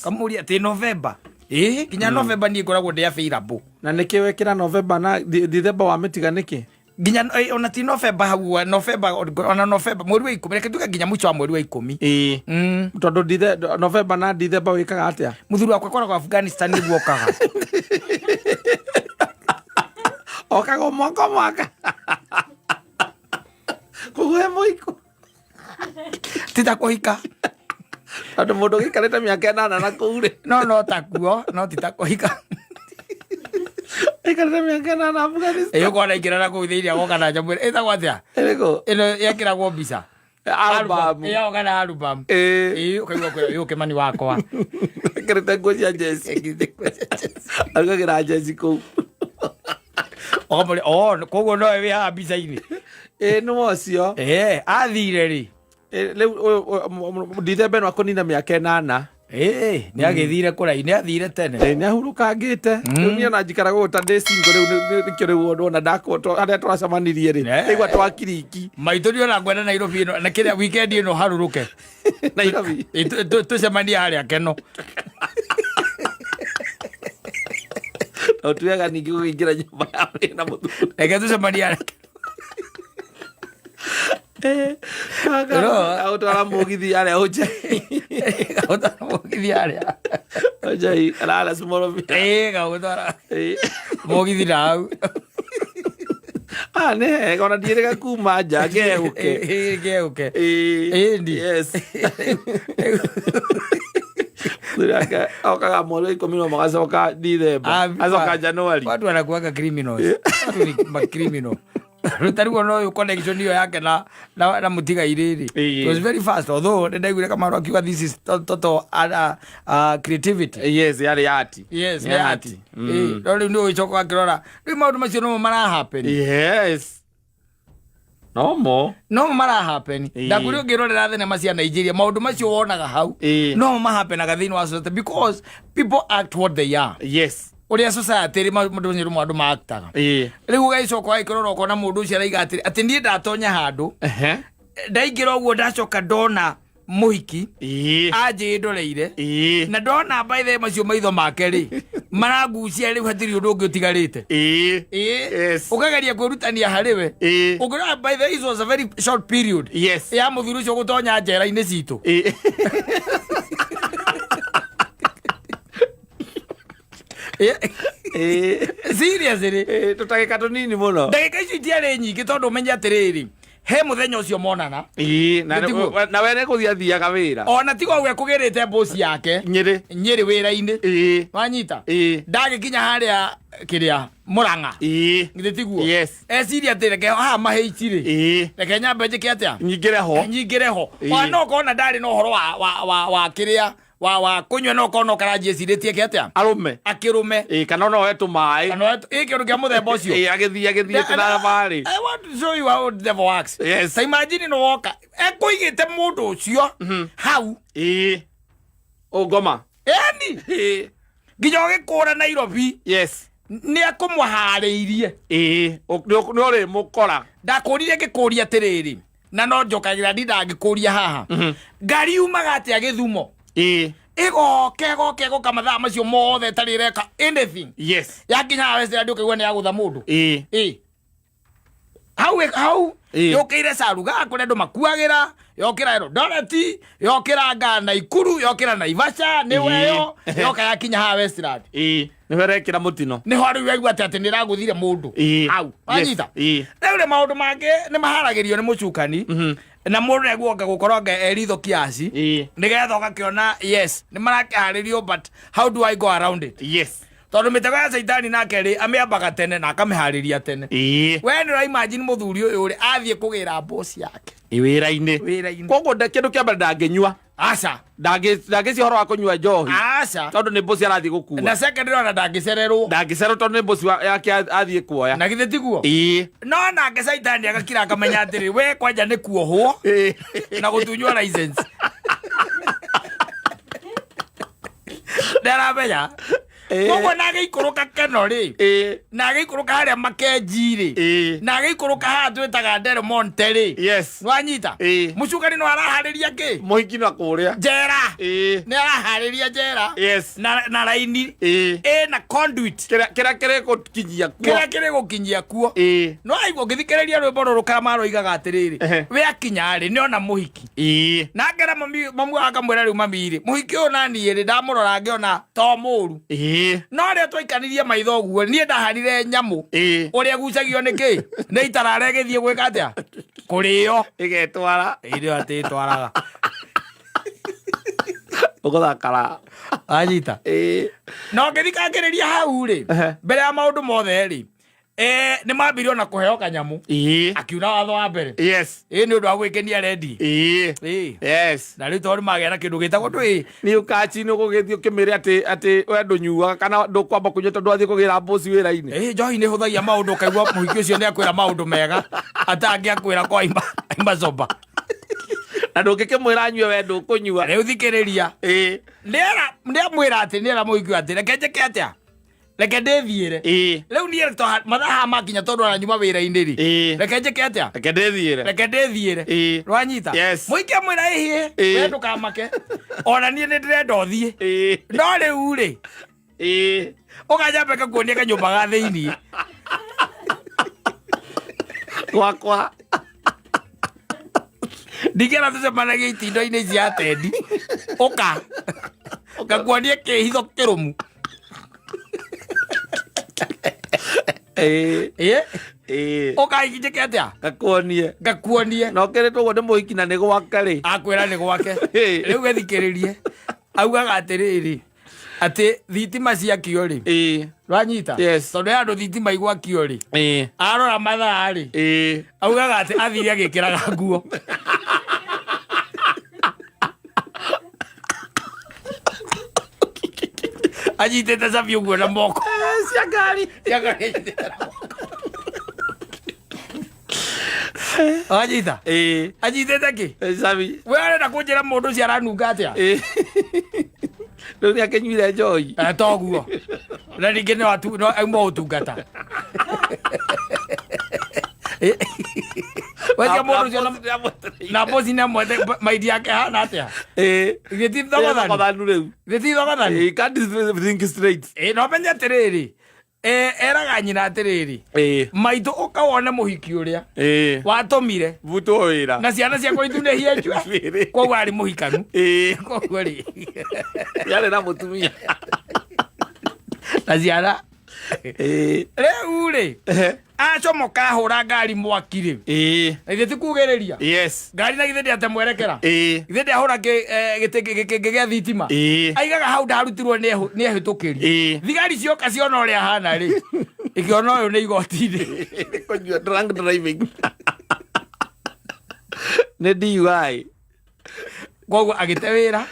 Kamũria atĩ November? Ĩ, nginya November niĩ ngoragwo ndĩ available. Na nĩkĩ wekĩra November na Dithemba wa mĩtiga nĩkĩ? Nginya ona ti November hau, November, ona November mweri wa 10, reke tuge nginya mũico wa mweri wa 10. Tondũ November na Dithemba wĩkaga atĩa? Mũthuri wakwa akoragwo Afghanistan nĩguo okaga. Okaga o mwaka o mwaka. Koguo he mũiko. Ti ta kũhika. Tondũ mũndũ ũgĩikarĩte mĩaka 8 na kũu rĩ. No, no takuo, no ti ta kũhika. Aikarĩte mĩaka 8 Afghanistan. Ĩ, ũkona aingĩra na kũu thĩinĩ agoka na nyamũ ĩno ĩtagwo atĩa? Ĩrĩkũ? Ĩno yekĩragwo mbica. Album. Ĩ, agoka na album. Ĩ, ũkaigua kwĩra, "Ĩ, ũkĩmani wakwa." Ekĩrĩte nguo cia jeci. Arugagĩra jeci kũu. Ũkamũria, "Oh, koguo nowe wĩ haha mbica-inĩ?" Ĩ, nĩ ũcio. Ĩ, athire rĩ? Ĩ, rĩu Dithemba ĩno akũnina mĩaka 8. Ĩ, nĩ agĩthire kũraihu, nĩ athire tene. Ĩ, nĩ ahurũkangĩte. Rĩu niĩ ona njikaraga ũũ ta ndĩ single rĩu nĩkĩo rĩu wona harĩa tũracemanirie rĩ. Ndaigua twakiriki. Maitũ nĩ ona ngwenda Nairobi ĩno, na kĩrĩa weekend ĩno harũrũke. Nairobi. Ĩ, tũcemanie harĩa Keno. No tuwega ningĩ gũkĩingĩra nyũmba ya wĩna mũthuri. Reke tũcemanie harĩa Keno. Agũtwara mũgithi harĩa Ũnjai. Gagũtwara mũgithi harĩa. Ũnjai, kana harĩa Small Villa. Ĩ, gagũtwara mũgithi na hau. Ah, nĩ hega, ona ndiĩrĩga kuma nja, ngehũke. Ĩ, ngehũke. Ĩ, Ĩndi. Yes. Mũthuri wake okaga mweri wa 11 agacoka Dithemba. Ah, Acoka January. Watu wanakuwaga criminals. Watu ni ma criminal. Tarĩu ona ũyũ connection ĩyo yake na mũtigairĩ rĩ. It was very fast, although nĩ ndaiguire Kamaru akiuga this is total creativity. Yes, yarĩ ati. Yes, Nĩ nĩ ati. Ĩ, no rĩu nĩ ũgĩcoka ũgakĩrora rĩu maũndũ macio nomo mara happen. Yes. No mo. Nomo mara happen. Ndakwĩra ũngĩrorera thenema cia Nigeria, maũndũ macio wonaga hau nomo mahapenaga thĩinĩ wa society because people act what they are. Ũrĩa society rĩ maũndũ macio nĩmo andũ maaktaga. Rĩu ũgagĩcoka ũgagĩkĩrora ũkona mũndũ ũcio araiga atĩrĩ atĩ niĩ ndatonya handũ ndaingĩra ũguo ndacoka ndona mũhiki anjĩndoreire na ndona by the way macio maitho make rĩ marangucia rĩu hatirĩ ũndũ ũngĩ ũtigarĩte. Ĩ. Ũkageria kwĩrutania harĩ we. Ũngĩrora by the way it was a very short period ya mũthuri ũcio gũtonya njera-inĩ citũ. Seriously. Tũtagĩka tũnini mũno. Ndagĩka icio itiarĩ nyingĩ tondũ ũmenye atĩrĩrĩ he mũthenya ũcio monana. Na Nĩtiguo? Na we nĩ gũthiĩ athiaga wĩra. Ona tigo ũguo ekũgĩrĩte mboci yake Nyĩrĩ. Nyĩrĩ wĩra-inĩ. Wanyita? Ndagĩkinya harĩa kĩrĩa Mũrang'a. Githĩ tiguo? Yes. Eciria atĩ reke haha mahĩici rĩ reke nyambe njĩke atĩa? Nyingĩre ho. Nyingĩre ho. Ona no kona ndarĩ na ũhoro wa kĩrĩa Wa kũnyua no korwo no karanjie ecirĩtie ke atĩa Arũme. Akĩrũme. Ĩĩ, kana no oe tũmaĩ. Kana ĩ kĩndũ kĩa mũthemba ũcio. Ĩĩ, agĩthiĩ na thabarĩ. I want to show you how the devil works. Yes. Ta imagine nĩ woka ekũigĩte mũndũ ũcio hau. Ĩĩ, ũngoma. Eni. Ĩĩ. Nginya ũgĩkũra Nairobi nĩ ekũmũharĩirie. Ĩĩ, nĩ ũrĩ mũkora. Ndakũrire ngĩkũria atĩrĩrĩ, na no njokagĩra ndinda ngĩkũria haha, ngari yumaga atĩa Gĩthumo ĩgoka ĩgoka ĩgoka mathaa macio mothe ĩtarĩ ĩreka anything? Yakinya haha Westland ũkaigua nĩ yagũtha mũndũ. Ĩ hau hau. Yũkĩire Saruga kũrĩa andũ makuagĩra, yokĩra Eldoret, yokĩra nga Naikuru, yokĩra Naivasha nĩ weyo, yoka yakinya haha Westland. Ĩĩ, nĩho ĩrekĩra mũtino. Nĩho rĩu yaigua atĩ nĩ ĩragũthire mũndũ hau. Wanyita? Ĩĩ. Rĩu rĩ, maũndũ mangĩ nĩ maharagĩrio nĩ mũcukani na mũndũ nĩguo gũkorwo anga eritho kiasi nĩgetha ũgakĩona yes nĩ marakĩharĩrio, but how do I go around it? Tondũ mĩtego ya caitani nake rĩ, amĩambaga tene na akamĩharĩria tene. We nĩ ũra imagine mũthuri ũyũ rĩ, athiĩ kũgĩra boss yake Ĩ, wĩra-inĩ. Wĩra-inĩ. Koguo kĩndũ kĩa mbere ndangĩnyua. Aca. Ndangĩcia ũhoro wa kũnyua njohi. Aca. Tondũ nĩ boss arathiĩ gũkua. Na second ona ndangĩcererwo. Ndangĩcererwo tondũ nĩ boss yake athiĩ kuoya. Na githĩ tiguo? Ĩĩ. No nake caitani agakira akamenya atĩrĩ, we kwanja nĩ kuohwo na gũtunywo license. Ndaramenya. Koguo na agĩikũrũka Keno rĩ, na agĩikũrũka harĩa Makenji rĩ, na agĩikũrũka haha twĩtaga Del Monte rĩ, nĩwanyita? Mũcukani no araharĩria kĩ? Mũhiki na kũrĩa. Njera. Nĩ araharĩria njera. Na raini ĩna conduit. Kĩrĩa kĩrĩ gũkinyia kuo. Kĩrĩa kĩrĩ gũkinyia kuo. No aigua ũngĩthikĩrĩria rwĩmbo rũrũ kamaroigaga atĩrĩrĩ, we akinya rĩ, nĩona mũhiki. Na ngera mami, mamu akamwĩra, rĩu mami rĩ, mũhiki ũyũ naniĩ rĩ, ndamũrora ngĩona to mũru. No rĩrĩa twaikanirie maitho ũguo, niĩ ndahanire nyamũ ũrĩa ĩgucagio nĩ kĩ nĩ itarara ĩgĩthiĩ gwĩka atĩa, kũrĩo. Ĩgetwara. Ĩrĩa atĩ ĩtwaraga. Ũgũthakara. Anyita. Na ũngĩthikangĩrĩria hau rĩ, mbere ya maũndũ mothe rĩ, nĩ mambire ona kũheo kanyamũ. Akiuna watho wa mbere. Ĩ nĩ ũndũ wa gwĩkenia rendi. Ĩ. Na rĩu tondũ magĩa na kĩndũ gĩtagwo ndũĩ. Nĩ ũkachi nĩ ũgũgĩthiĩ ũkĩmĩre atĩ we ndũnyuaga kana ndũkwamba kũnyua tondũ wathiĩ kũgĩra mboci wĩra-inĩ. Ĩ, njohi nĩ hũthagia maũndũ, ũkaigua mũhiki ũcio nĩ akwĩra maũndũ mega atangĩ akwĩra kwa aima sober. Na ndũngĩkĩmwĩra anyue we ndũkũnyua. Rĩu thikĩrĩria. Nĩera nĩamwĩra atĩ nĩera mũhiki atĩ reke njĩke atĩa, reke ndĩthiĩre. Rĩu niĩ to mathaa haha makinya tondũ aranyuma wĩra-inĩ rĩ, reke njĩke atĩa? Reke ndĩthiĩre. Reke ndĩthiĩre. Rwanyita? Yes. Mũhiki amwĩra, ĩhĩ, we ndũkamake, ona niĩ nĩ ndĩrenda ũthiĩ, no rĩu rĩ, ũkanyambe ngakuonia kanyũmba ga thĩiniĩ. Gwakwa. Ndingĩenda tũcemanagie itindo-inĩ ici atendi, ũka ngakuonie kĩhitho kĩrũmu. Ĩ. Ũka njĩke atĩa? Gakuonie. Ngakuonie. Na ũkĩrĩtwo ũguo nĩ mũhiki na nĩ gwake rĩ. Akwĩra nĩ gwake. Rĩu gĩthikĩrĩrie, augaga atĩrĩrĩ, atĩ thitima ciakio rĩ, rwanyita? Yes. Tondũ ya andũ thitima igwakio rĩ, arora mathaa rĩ, augaga atĩ athire agĩkĩraga nguo. Anyitĩte cabi ũguo na moko. Cia ngari. Cia ngari anyitĩte na moko. Wanyita? Anyitĩte kĩ? Cabi. We arenda kũnjĩra mũndũ ũcio aranunga atĩa? Rĩu nĩ akĩnyuire njohi. Eh, toguo na ningĩ no no auma ũtungata. Wetia mũndũ ũcio na bosi nĩ amwete maidi yake hana atĩa? Githĩ ti thogothani? Thogothanu rĩu. Githĩ ti thogothani? Ĩĩ, can't think straight. Ĩ, no menye atĩrĩrĩ, eraga nyina atĩrĩrĩ, maitũ, ũka wone mũhiki ũrĩa watũmire. Butwo wĩra. Na ciana ciakwa itunĩhie njue. Njuĩrĩ. Koguo arĩ mũhikanu. Koguo rĩ, Yarĩ na mũtumia. Na ciana. Rĩu rĩ, acomoka ahũra ngari mwaki rĩ, na githĩ ti kugĩrĩria? Ngari na githĩ ndĩate mwerekera? Githĩ ndĩahũra gĩtĩ kĩngĩ gĩa thitima? Aigaga hau ndarutirwo nĩ ehĩtũkĩri. Thigari cioka ciona ũrĩa ahana rĩ, ĩkĩona ũyũ nĩ igoti-inĩ. Kũnyua, drunk driving, nĩ DUI. Koguo agĩte wĩra.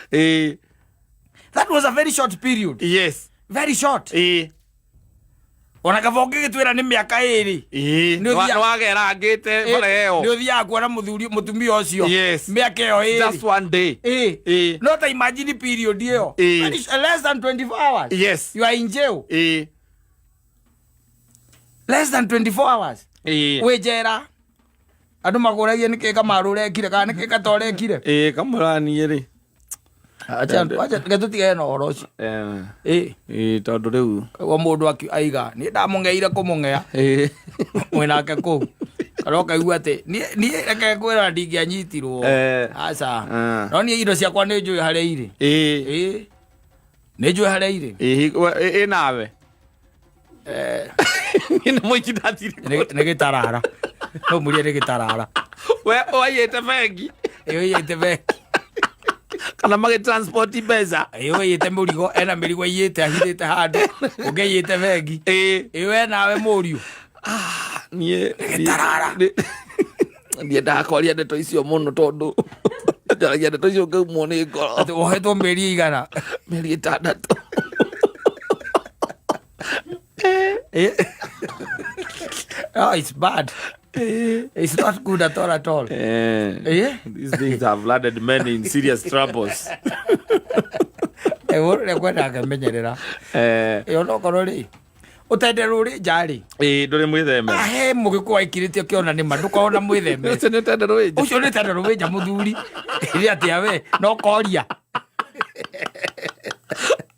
That was a very short period. Yes. Very short. Ĩĩ. Ona kaba ũngĩgĩtwĩra nĩ mĩaka ĩrĩ. Ĩĩ. Nĩ ũthia- Nĩwagerangĩte bara ĩyo. Nĩ ũthiaga kuona mũthuri mũtumia ũcio. Yes. Mĩaka ĩyo ĩrĩ. Just one day. Ĩĩ. Ĩĩ. No ta imagine period ĩyo. Ĩĩ. Less than 24 hours. Yes. You are in jail. Ĩĩ. Less than 24 hours. Ĩĩ. Wĩ njera. Andũ makũragie nĩkĩ Kamaru ũrekire kana nĩkĩ Kata ũrekire. Ĩĩ kamũra niĩ rĩ. Acha acha reke tũtigane na ũhoro ũcio. Eh. Ĩĩ. Ĩĩ tondũ rĩu. Koguo mũndũ aiga niĩ ndamũng'eire kũmũng'ea. Ĩĩ. Mwĩnake kũu. Kana ũkaigua atĩ niĩ reke ngwĩra ndingĩanyitirwo. Eh. Aca. Ah. No niĩ indo ciakwa nĩ njũĩ harĩa irĩ. Ĩĩ. Ĩĩ. Nĩ njũĩ harĩa irĩ. Ĩĩ ĩ nawe. Niĩ nĩ mũici ndathire. Nĩ gĩtarara. No mũrie nĩ gĩtarara. We waiyĩte bengi. Ĩĩ ũiyĩte bengi. Kana magĩtransport mbeca. Ĩĩ ũiyĩte mũrigo ena mĩrigo aiyĩte ahithĩte handũ. Ũngĩ aiyĩte bengi. Ĩĩ. Ĩĩ we nawe mũriũ. Niĩ Gĩtarara. Ndiendaga kwaria ndeto icio mũno tondũ njaragia ndeto icio ngaumwo nĩ ngoro. Atĩ wohetwo mĩeri igana. Mĩeri ĩtandatũ. Eh. Oh, it's bad. It's not good at all at all. Eh. Eh? These things have landed many in serious troubles. Eh, ũrĩa kwendaga ngemenyerera. Eh. Ĩyo no korwo rĩ ũtenderwo rĩ nja rĩ. Ĩĩ ndũrĩ mwĩtheme. Ahe mũgĩkũ waikirĩte ũkĩona nĩ ma ndũkorwo na mwĩtheme. Ũcio nĩ ũtenderwo wĩ nja. Ũcio nĩ tenderwo wĩ nja mũthuri. Ĩrĩ atĩa we no koria.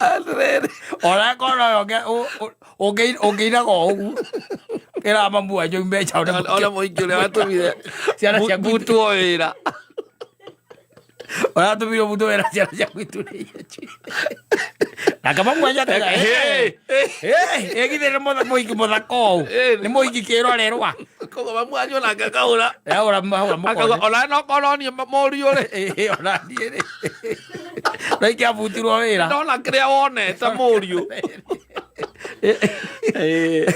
Atĩrĩrĩ. Ona korwo ũngĩinaga o ũguo. Ĩra mamu wanyu ume nja one Ona mũingĩ ũrĩa watũmire Ciana ciaku mbutwo wĩra. Ũratũmire mũndũ wĩra ciana ciaku iturĩie njui. Nake mamu wanyu akauga, Hey, "Hey, ĩgithĩ nĩ mũingĩ mũthaka ũũ. Eh. Nĩ mũingĩ kĩrorerwa." Koguo mamu wanyu onake akaũra. Ahũra ahũra Akauga mũkonde. ona no korwo niĩ mũriũ rĩ. Ĩĩ, ona niĩ rĩ. No ingĩabutirwo wĩra. Ndona kĩrĩa wonete mũriũ. Ĩĩ.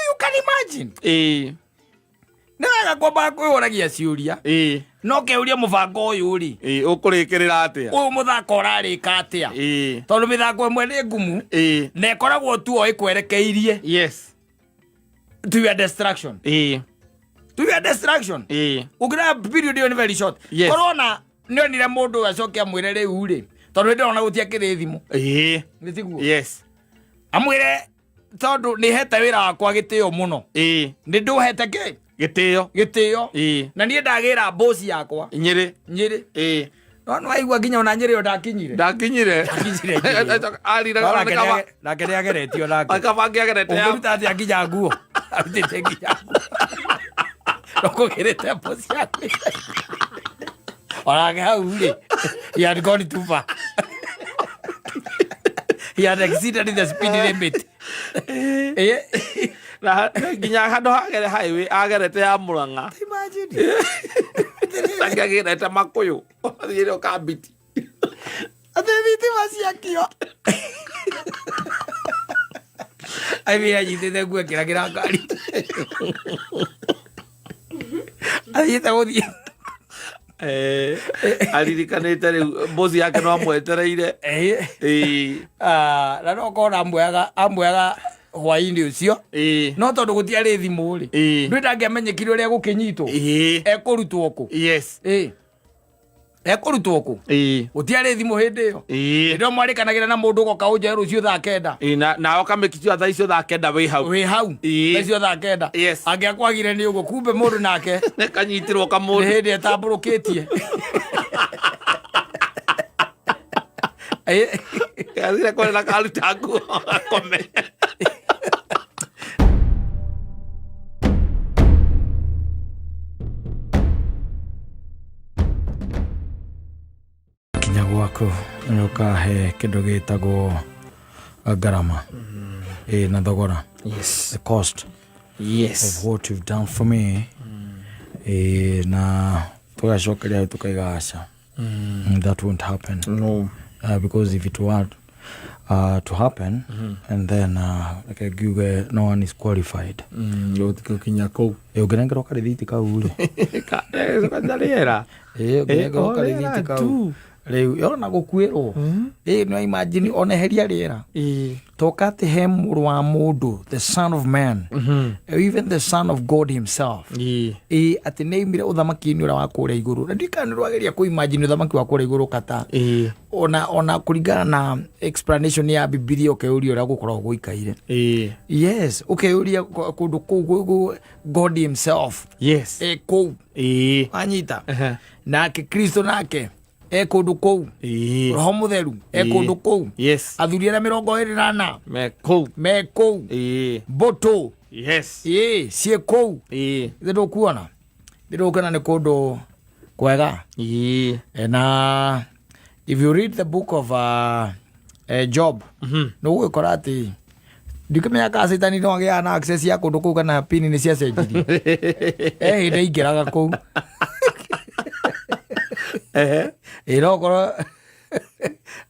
You can imagine. Ĩĩ. Nĩ wega kwambaga kwĩyũragia ciũria. Ĩĩ. No keuria mũbango ũyũ rĩ. Ĩĩ ũkũrĩkĩrĩra atĩa? Ũyũ mũthako ũrarĩka atĩa? Ĩĩ. Tondũ mĩthako ĩmwe nĩ ngumu Ĩĩ. na ĩkoragwo tu o ĩkwerekeirie Yes. to your destruction. Ĩĩ. To your destruction. Ĩĩ. Ũngĩrora period ĩyo nĩ very short. Yes. Korwo ona nĩonire mũndũ ũyũ acoke amwĩre rĩu rĩ tondũ nĩndĩrona gũtiakĩrĩ thimũ. Ĩĩ. Nĩ tiguo? Yes. Amwĩre tondũ nĩhete wĩra wakwa gĩtĩo mũno. Ĩĩ. Nĩ ndũhete kĩ? Gĩtĩo. Gĩtĩo. Ĩĩ. Na niĩ ndagĩra boss yakwa. Nyĩrĩ. Nyĩrĩ. Ĩĩ. No nĩwaigua nginya ona Nyĩrĩ ĩyo ndakinyire. Ndakinyire. Ndakinyire Nyĩrĩ. Arire No ona nake nĩ kaba. nake nĩageretio nake. Kaba angĩagerete ya. Ũngĩruta atĩa nginya nguo? Arutĩte nginya nguo. No kũgĩrĩte boss yaku. Onake hau rĩ, he had gone too far. He had exceeded the speed limit. Eh. Na nginya handũ hagere highway agerete ya Murang'a. Imagine. Angĩagerete Makũyũ. Athiĩre Kambiti. Atĩ thitima ciakio. I mean, anyitĩte nguo akĩragĩra ngari. Athiĩte gũthiĩ. Eh, aririkanĩte rĩu mboci yake no amwetereire. Eh. Ĩĩ. Ah, na no korwo amwĩaga hwainĩ ũcio. Ĩĩ. No tondũ gũtiarĩ thimũ rĩ. Ĩĩ. Ndũĩ ndangĩamenyekire ũrĩa gũkĩnyitwo. Ĩĩ. Ekũrutwo kũ? Yes. Ĩĩ. Ekũrutwo kũ? Ĩĩ. Gũtiarĩ thimũ hĩndĩ ĩyo. Ĩĩ. Hĩndĩ ĩyo mwarĩkanagĩra na mũndũ ũgoka ũnjoe rũciũ thaa kenda. Ĩĩ, na nawe ũkamĩkichua thaa icio thaa kenda wĩ hau. Wĩ hau. Ĩĩ. Thaa icio thaa kenda. Yes. Angĩakwagire nĩ ũguo kumbe mũndũ nake Nĩ kanyitirwo nĩ kamũndũ. hĩndĩ etambũrũkĩtie. Ĩĩ. Gathire kũrĩ karuta nguo akome. Kinya gwaku nĩ ũkahe kĩndũ gĩtagwo ngarama. Ĩĩ na thogora. Yes. The cost Yes. of what you've done for me. Ĩĩ na tũgacokeria tukaiga aca. That won't happen. No. Because if it were to happen, and then like ngiuge no one is qualified. Gũkinya kũu. Ĩ ũngĩnengerwo karĩthiti kau rĩ. Kanja rĩera. Ĩ ũngĩnengerwo o karĩthiti rĩera kau. tu. Rĩu yona gũkuĩrwo ĩ nĩ imagine ona eheria rĩera. Ĩĩ. Toka atĩ he mũrũ wa mũndũ, the son of man, even the son of God himself. Ĩĩ. Ĩ atĩ nĩ aimire ũthamaki-inĩ ũrĩa wa kũrĩa igũrũ, na ndikana nĩ rwageria kũ imagine ũthamaki wa kũrĩa igũrũ kata. Ĩĩ. Ona kũringana na explanation ya Bibilia, ũkeyũria ũrĩa gũkoragwo gũikaire. Ĩĩ. Yes, ũkeyũria kũndũ kũu God himself Yes. e kũu. Ĩĩ. Wanyita? Ehe. Nake Kristo nake e kũndũ kũu. Ĩĩ. Roho Mũtheru e Ĩĩ. kũndũ kũu. Yes. Athuri arĩa 24 Me kũu. Me kũu. Ĩĩ. Mbũtũ Yes. ĩĩ ciĩ kũu. Ĩĩ. Ndĩndũkuona nĩ kũndũ kwega. Ĩĩ. Na if you read the book of Job, nĩ ũgũgĩkora atĩ ndikĩmenya kana Caitani no agĩaga na access ya kũndũ kũu kana pini nĩ ciacenjirie. E hĩndĩ aingĩraga kũu. Ehe. Ĩ no korwo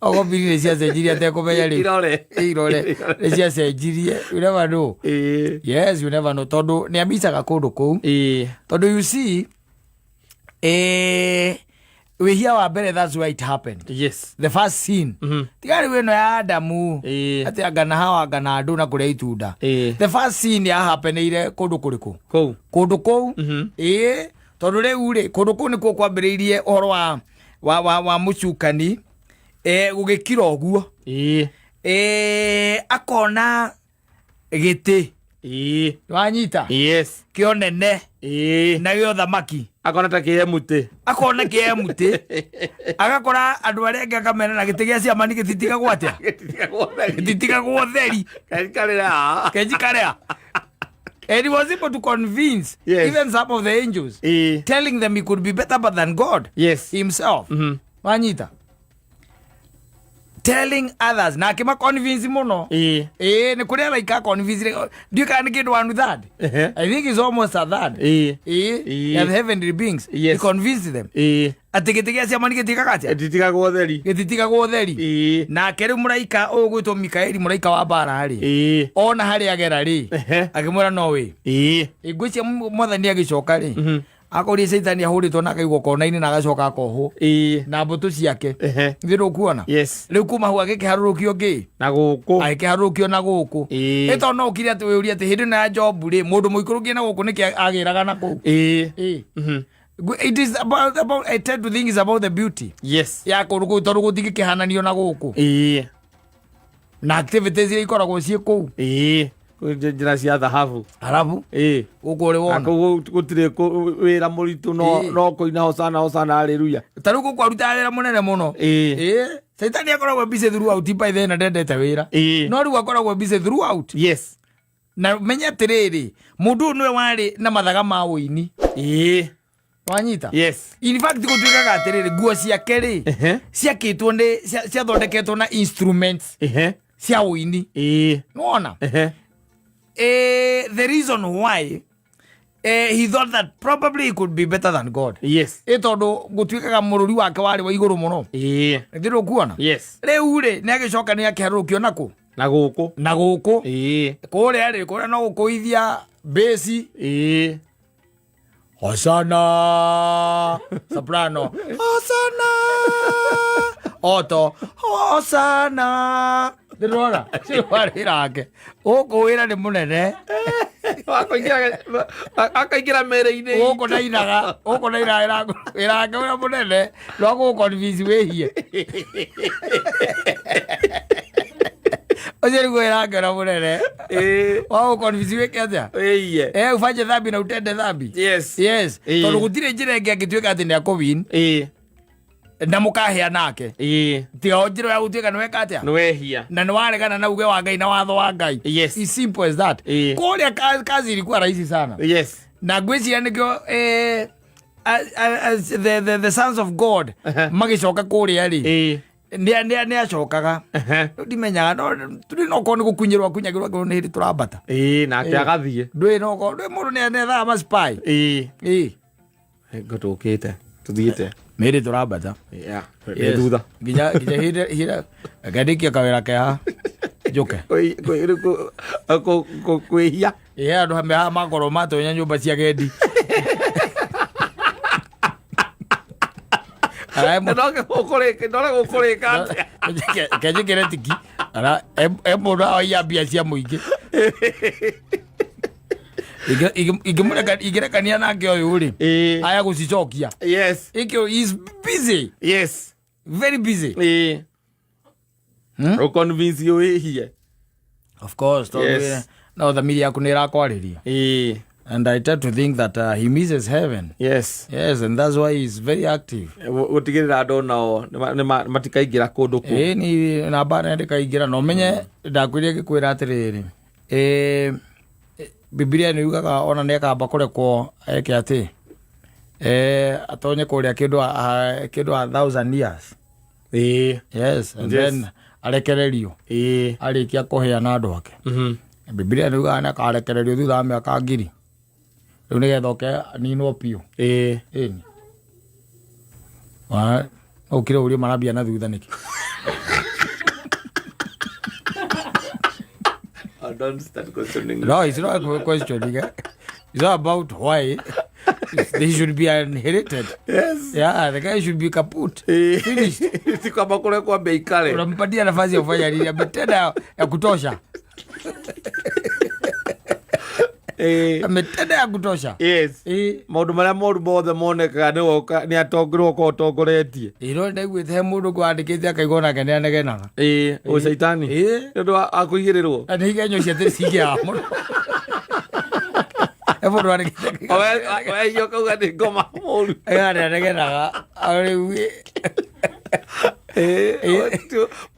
okorwo pini nĩ ciacenjirie atekũmenya rĩ. Irore. Irore nĩ ciacenjirie, you never know. Ĩĩ. Yes, you never know, tondũ nĩ amicaga kũndũ kũu. Ĩĩ. Tondũ you see, wĩhia wa mbere, that's where it happened. Yes. The first sin. Tiga rĩu ĩno ya Adamu, Ĩĩ. atĩ anga na Hawa, anga na andũ na kũrĩa itunda. Ĩĩ. The first sin ya happenĩire kũndũ kũrĩkũ? Kũu. Kũndũ kũu. Ĩĩ, tondũ rĩu rĩ, kũndũ kũu nĩkuo kwambĩrĩirie ũhoro wa mũcukani gũgĩkira ũguo. Ĩĩ. Akona gĩtĩ. Ĩĩ. Wanyita? Yes. Kĩonene. Ĩĩ. Na gĩa ũthamaki. Akona ta kĩ mũtĩ. Akona kĩ mũtĩ, agakora andũ arĩa angĩ akamena na gĩtĩ gĩa ciamani gĩtitigagwo atĩa? Gĩtitigagwo ũtheri. Kejikarĩra. Kejikarĩa. And he was able to convince even some of the angels, Ĩĩ. telling them he could be better but than God himself. Wanyita? Telling others na akĩma convince mũno. Ĩĩ. Ĩĩ, nĩ kũrĩ araika convince, ndiũĩ kana nĩ kĩndũ one third. I think it's almost a third. Ĩĩ. Ĩĩ. Ĩĩ. Ya the heavenly beings. He convinced them Ĩĩ. atĩ gĩtĩ gĩa ciamani gĩtiĩkaga atĩa? Gĩtitigagwo ũtheri. Gĩtitigagwo ũtheri. Ĩĩ. Nake rĩu mũraika ũyũ gwĩtwo Mikaeli, mũraika wa mbara rĩ, Ĩĩ. ona harĩa agera rĩ, akĩmwĩra no wĩ. Ĩĩ. Ngwĩcia mwathani agĩcoka rĩ, akorire Caitani ahũrĩtwo na akaigwo kona-inĩ na agacoka akohwo Ĩĩ. na mbũtũ ciake. Ehe. Thĩ ndũkuona? Yes. Rĩu kuma hau agĩkĩharũrũkio ngĩ Na gũkũ. Agĩkĩharũrũkio na gũkũ. Ĩĩ. Ĩ tondũ no ũkire atĩ wĩũrie atĩ hĩndĩ ĩno ya Jobu rĩ, mũndũ mũikũrũkie na gũkũ nĩkĩ agĩraga na kũu? Ĩĩ. Ĩĩ. It is about, I tend to think it's about the beauty Yes. ya kũndũ kũu, tondũ gũtingĩkĩhananio na gũkũ Ĩĩ. na activities iria ikoragwo ciĩ kũu. Ĩĩ. Kwĩ njĩra cia thahabu. Arabu Ĩĩ. gũkũ ũrĩ Na wona kũu gũtirĩ wĩra mũritũ, no Ĩĩ. no kũina hosana hosana haleluya. Ta rĩu gũkũ arutaga wĩra mũnene mũno. Ĩĩ. Ĩĩ, Caitani akoragwo busy throughout by then, na ndendete wĩra. Ĩĩ. No rĩu akoragwo busy throughout. Na menye atĩrĩrĩ, mũndũ ũyũ nĩwe warĩ na mathaga ma ũini. Ĩĩ. Wanyita? Yes. In fact, gũtuĩkaga atĩrĩrĩ, nguo ciake rĩ, ciakĩtwo nĩ ciathondeketwo na instruments cia ũini. Nĩwona? Ehe. The reason why he thought that probably he could be better than God, ĩ tondũ gũtuĩkaga mũrũri wake warĩ wa igũrũ mũno. Thĩ ndũkuona? Yes. Rĩu rĩ, nĩ agĩcoka nĩ akĩharũrũkio nakũ? Na gũkũ. Na gũkũ. Kũrĩa rĩ, kũrĩa no gũkũithia besi. Hosana, soprano hosana, oto hosana. Ndĩrona cio warĩ wĩra gũkũ, wĩra nĩ mũnene. Akaingĩra mĩrĩ-inĩ. Gũkũ ndainaga, gũkũ ndainaga wĩra wake ũrĩa mũnene no gũgũ-convince wĩhie. Ũcio nĩguo wĩra wake ũrĩa mũnene wa gũ-convince wĩke atĩa? Wĩiye. Ufanye dhambi na utende dhambi. Yes. Yes. Ĩĩ. Tondũ gũtirĩ njĩra ĩngĩ angĩtuĩka atĩ nĩ akũwin na mũkahĩa nake, tiga o njĩra ya gũtuĩka nĩ weka atĩa? Nĩ wehia. Na nĩ waregana na uge wa Ngai na watho wa Ngai. It's simple as that. Kũrĩa kazi ilikuwa rahisi sana. Na ngwĩciria nĩkĩo as the sons of God magĩcoka kũrĩa rĩ, nĩ acokaga. Rĩu ndimenyaga, no tũrĩ no korwo nĩ gũkunyĩrwo akunyagĩrwo angĩkorwo nĩ hĩndĩ tũrambata. Ĩĩ, nake agathiĩ. Ndũĩ no korwo ndũĩ mũndũ nĩ ethaga maspy. Ĩĩ. Ngo tũkĩte tũthiĩte. Nĩ hĩndĩ tũrambata. Yeah. Yes. Thutha. Nginya hĩndĩ hĩndĩ ngandĩkia kawĩra keha njũke. Kwĩhia. Ĩ andũ haha makorwo matonya nyũmba cia gendi. Ndoge gũkũrĩka, ndore gũkũrĩka atĩa. Kenjĩkĩre tiki ara e mũndũ aoia mbia cia mũingĩ. Ingĩmũrekania nake ũyũ rĩ, aya gũcicokia. Ikĩo is busy. Very busy. Ũconvince wĩhie. Of course, tondũ no thamiri yaku nĩ ĩrakwarĩria. And I tend to think that he misses heaven. Yes, and that's why he's very active. Gũtigĩrĩra andũ nao matikaingĩra kũndũ kũu. Ĩĩ ni namba nĩ ndĩkaingĩra na ũmenye ndakwĩrire ngĩkwĩra atĩrĩrĩ, Bibilia nĩ yugaga ona nĩ akamba kũrekwo eke atĩ atonye kũrĩa kĩndũ 1,000 years. Yes, and then arekererio. Arĩkia kũhĩa na andũ ake. Bibilia nĩ yugaga nĩ akarekererio thutha wa mĩaka 1,000. Rĩu nĩgetha oke aninwo biũ. Ĩni. Wa ũkire ũrie marambia na thutha nĩkĩ? Oh, don't start questioning. No, it's not a questioning. Eh? It's not about why they should be inherited. Yeah, the guy should be kaput. Finished. Si kwamba kule kwa bei kale. Unampatia nafasi ya kufanya nini? Ametenda ya kutosha. Ametenda ya kutosha. Maũndũ marĩa moru mothe monekaga nĩ woka nĩ atongoria ũkorwo ũtongoretie. Ĩro ndaiguĩte he mũndũ kwandĩkĩte akaigua nake nĩ anegenaga. Ũ caitani. Nĩ ũndũ wa akũigĩrĩrwo. Na nĩ igenyo cia tĩri cingĩaga mũno. He mũndũ wandĩkĩte akaigua Weio kauga nĩ ngoma mũru. nĩ anegenaga. Rĩu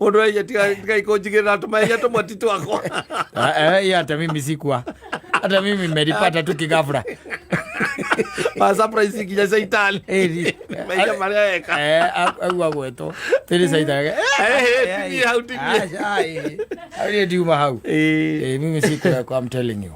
Mũndũ aiya tigai kũnjigĩrĩra tũmehia tũmwe ti twakwa. Hata mimi sikuwa. Hata mimi nimelipata tu kigafra. Ma surprise nginya caitani. Mehia marĩa eka. Augua gwetwo. Tĩri caitani. Tigie hau, tigie. Aca, hau niĩ ndiuma hau. Mimi sikuwa, I'm telling you.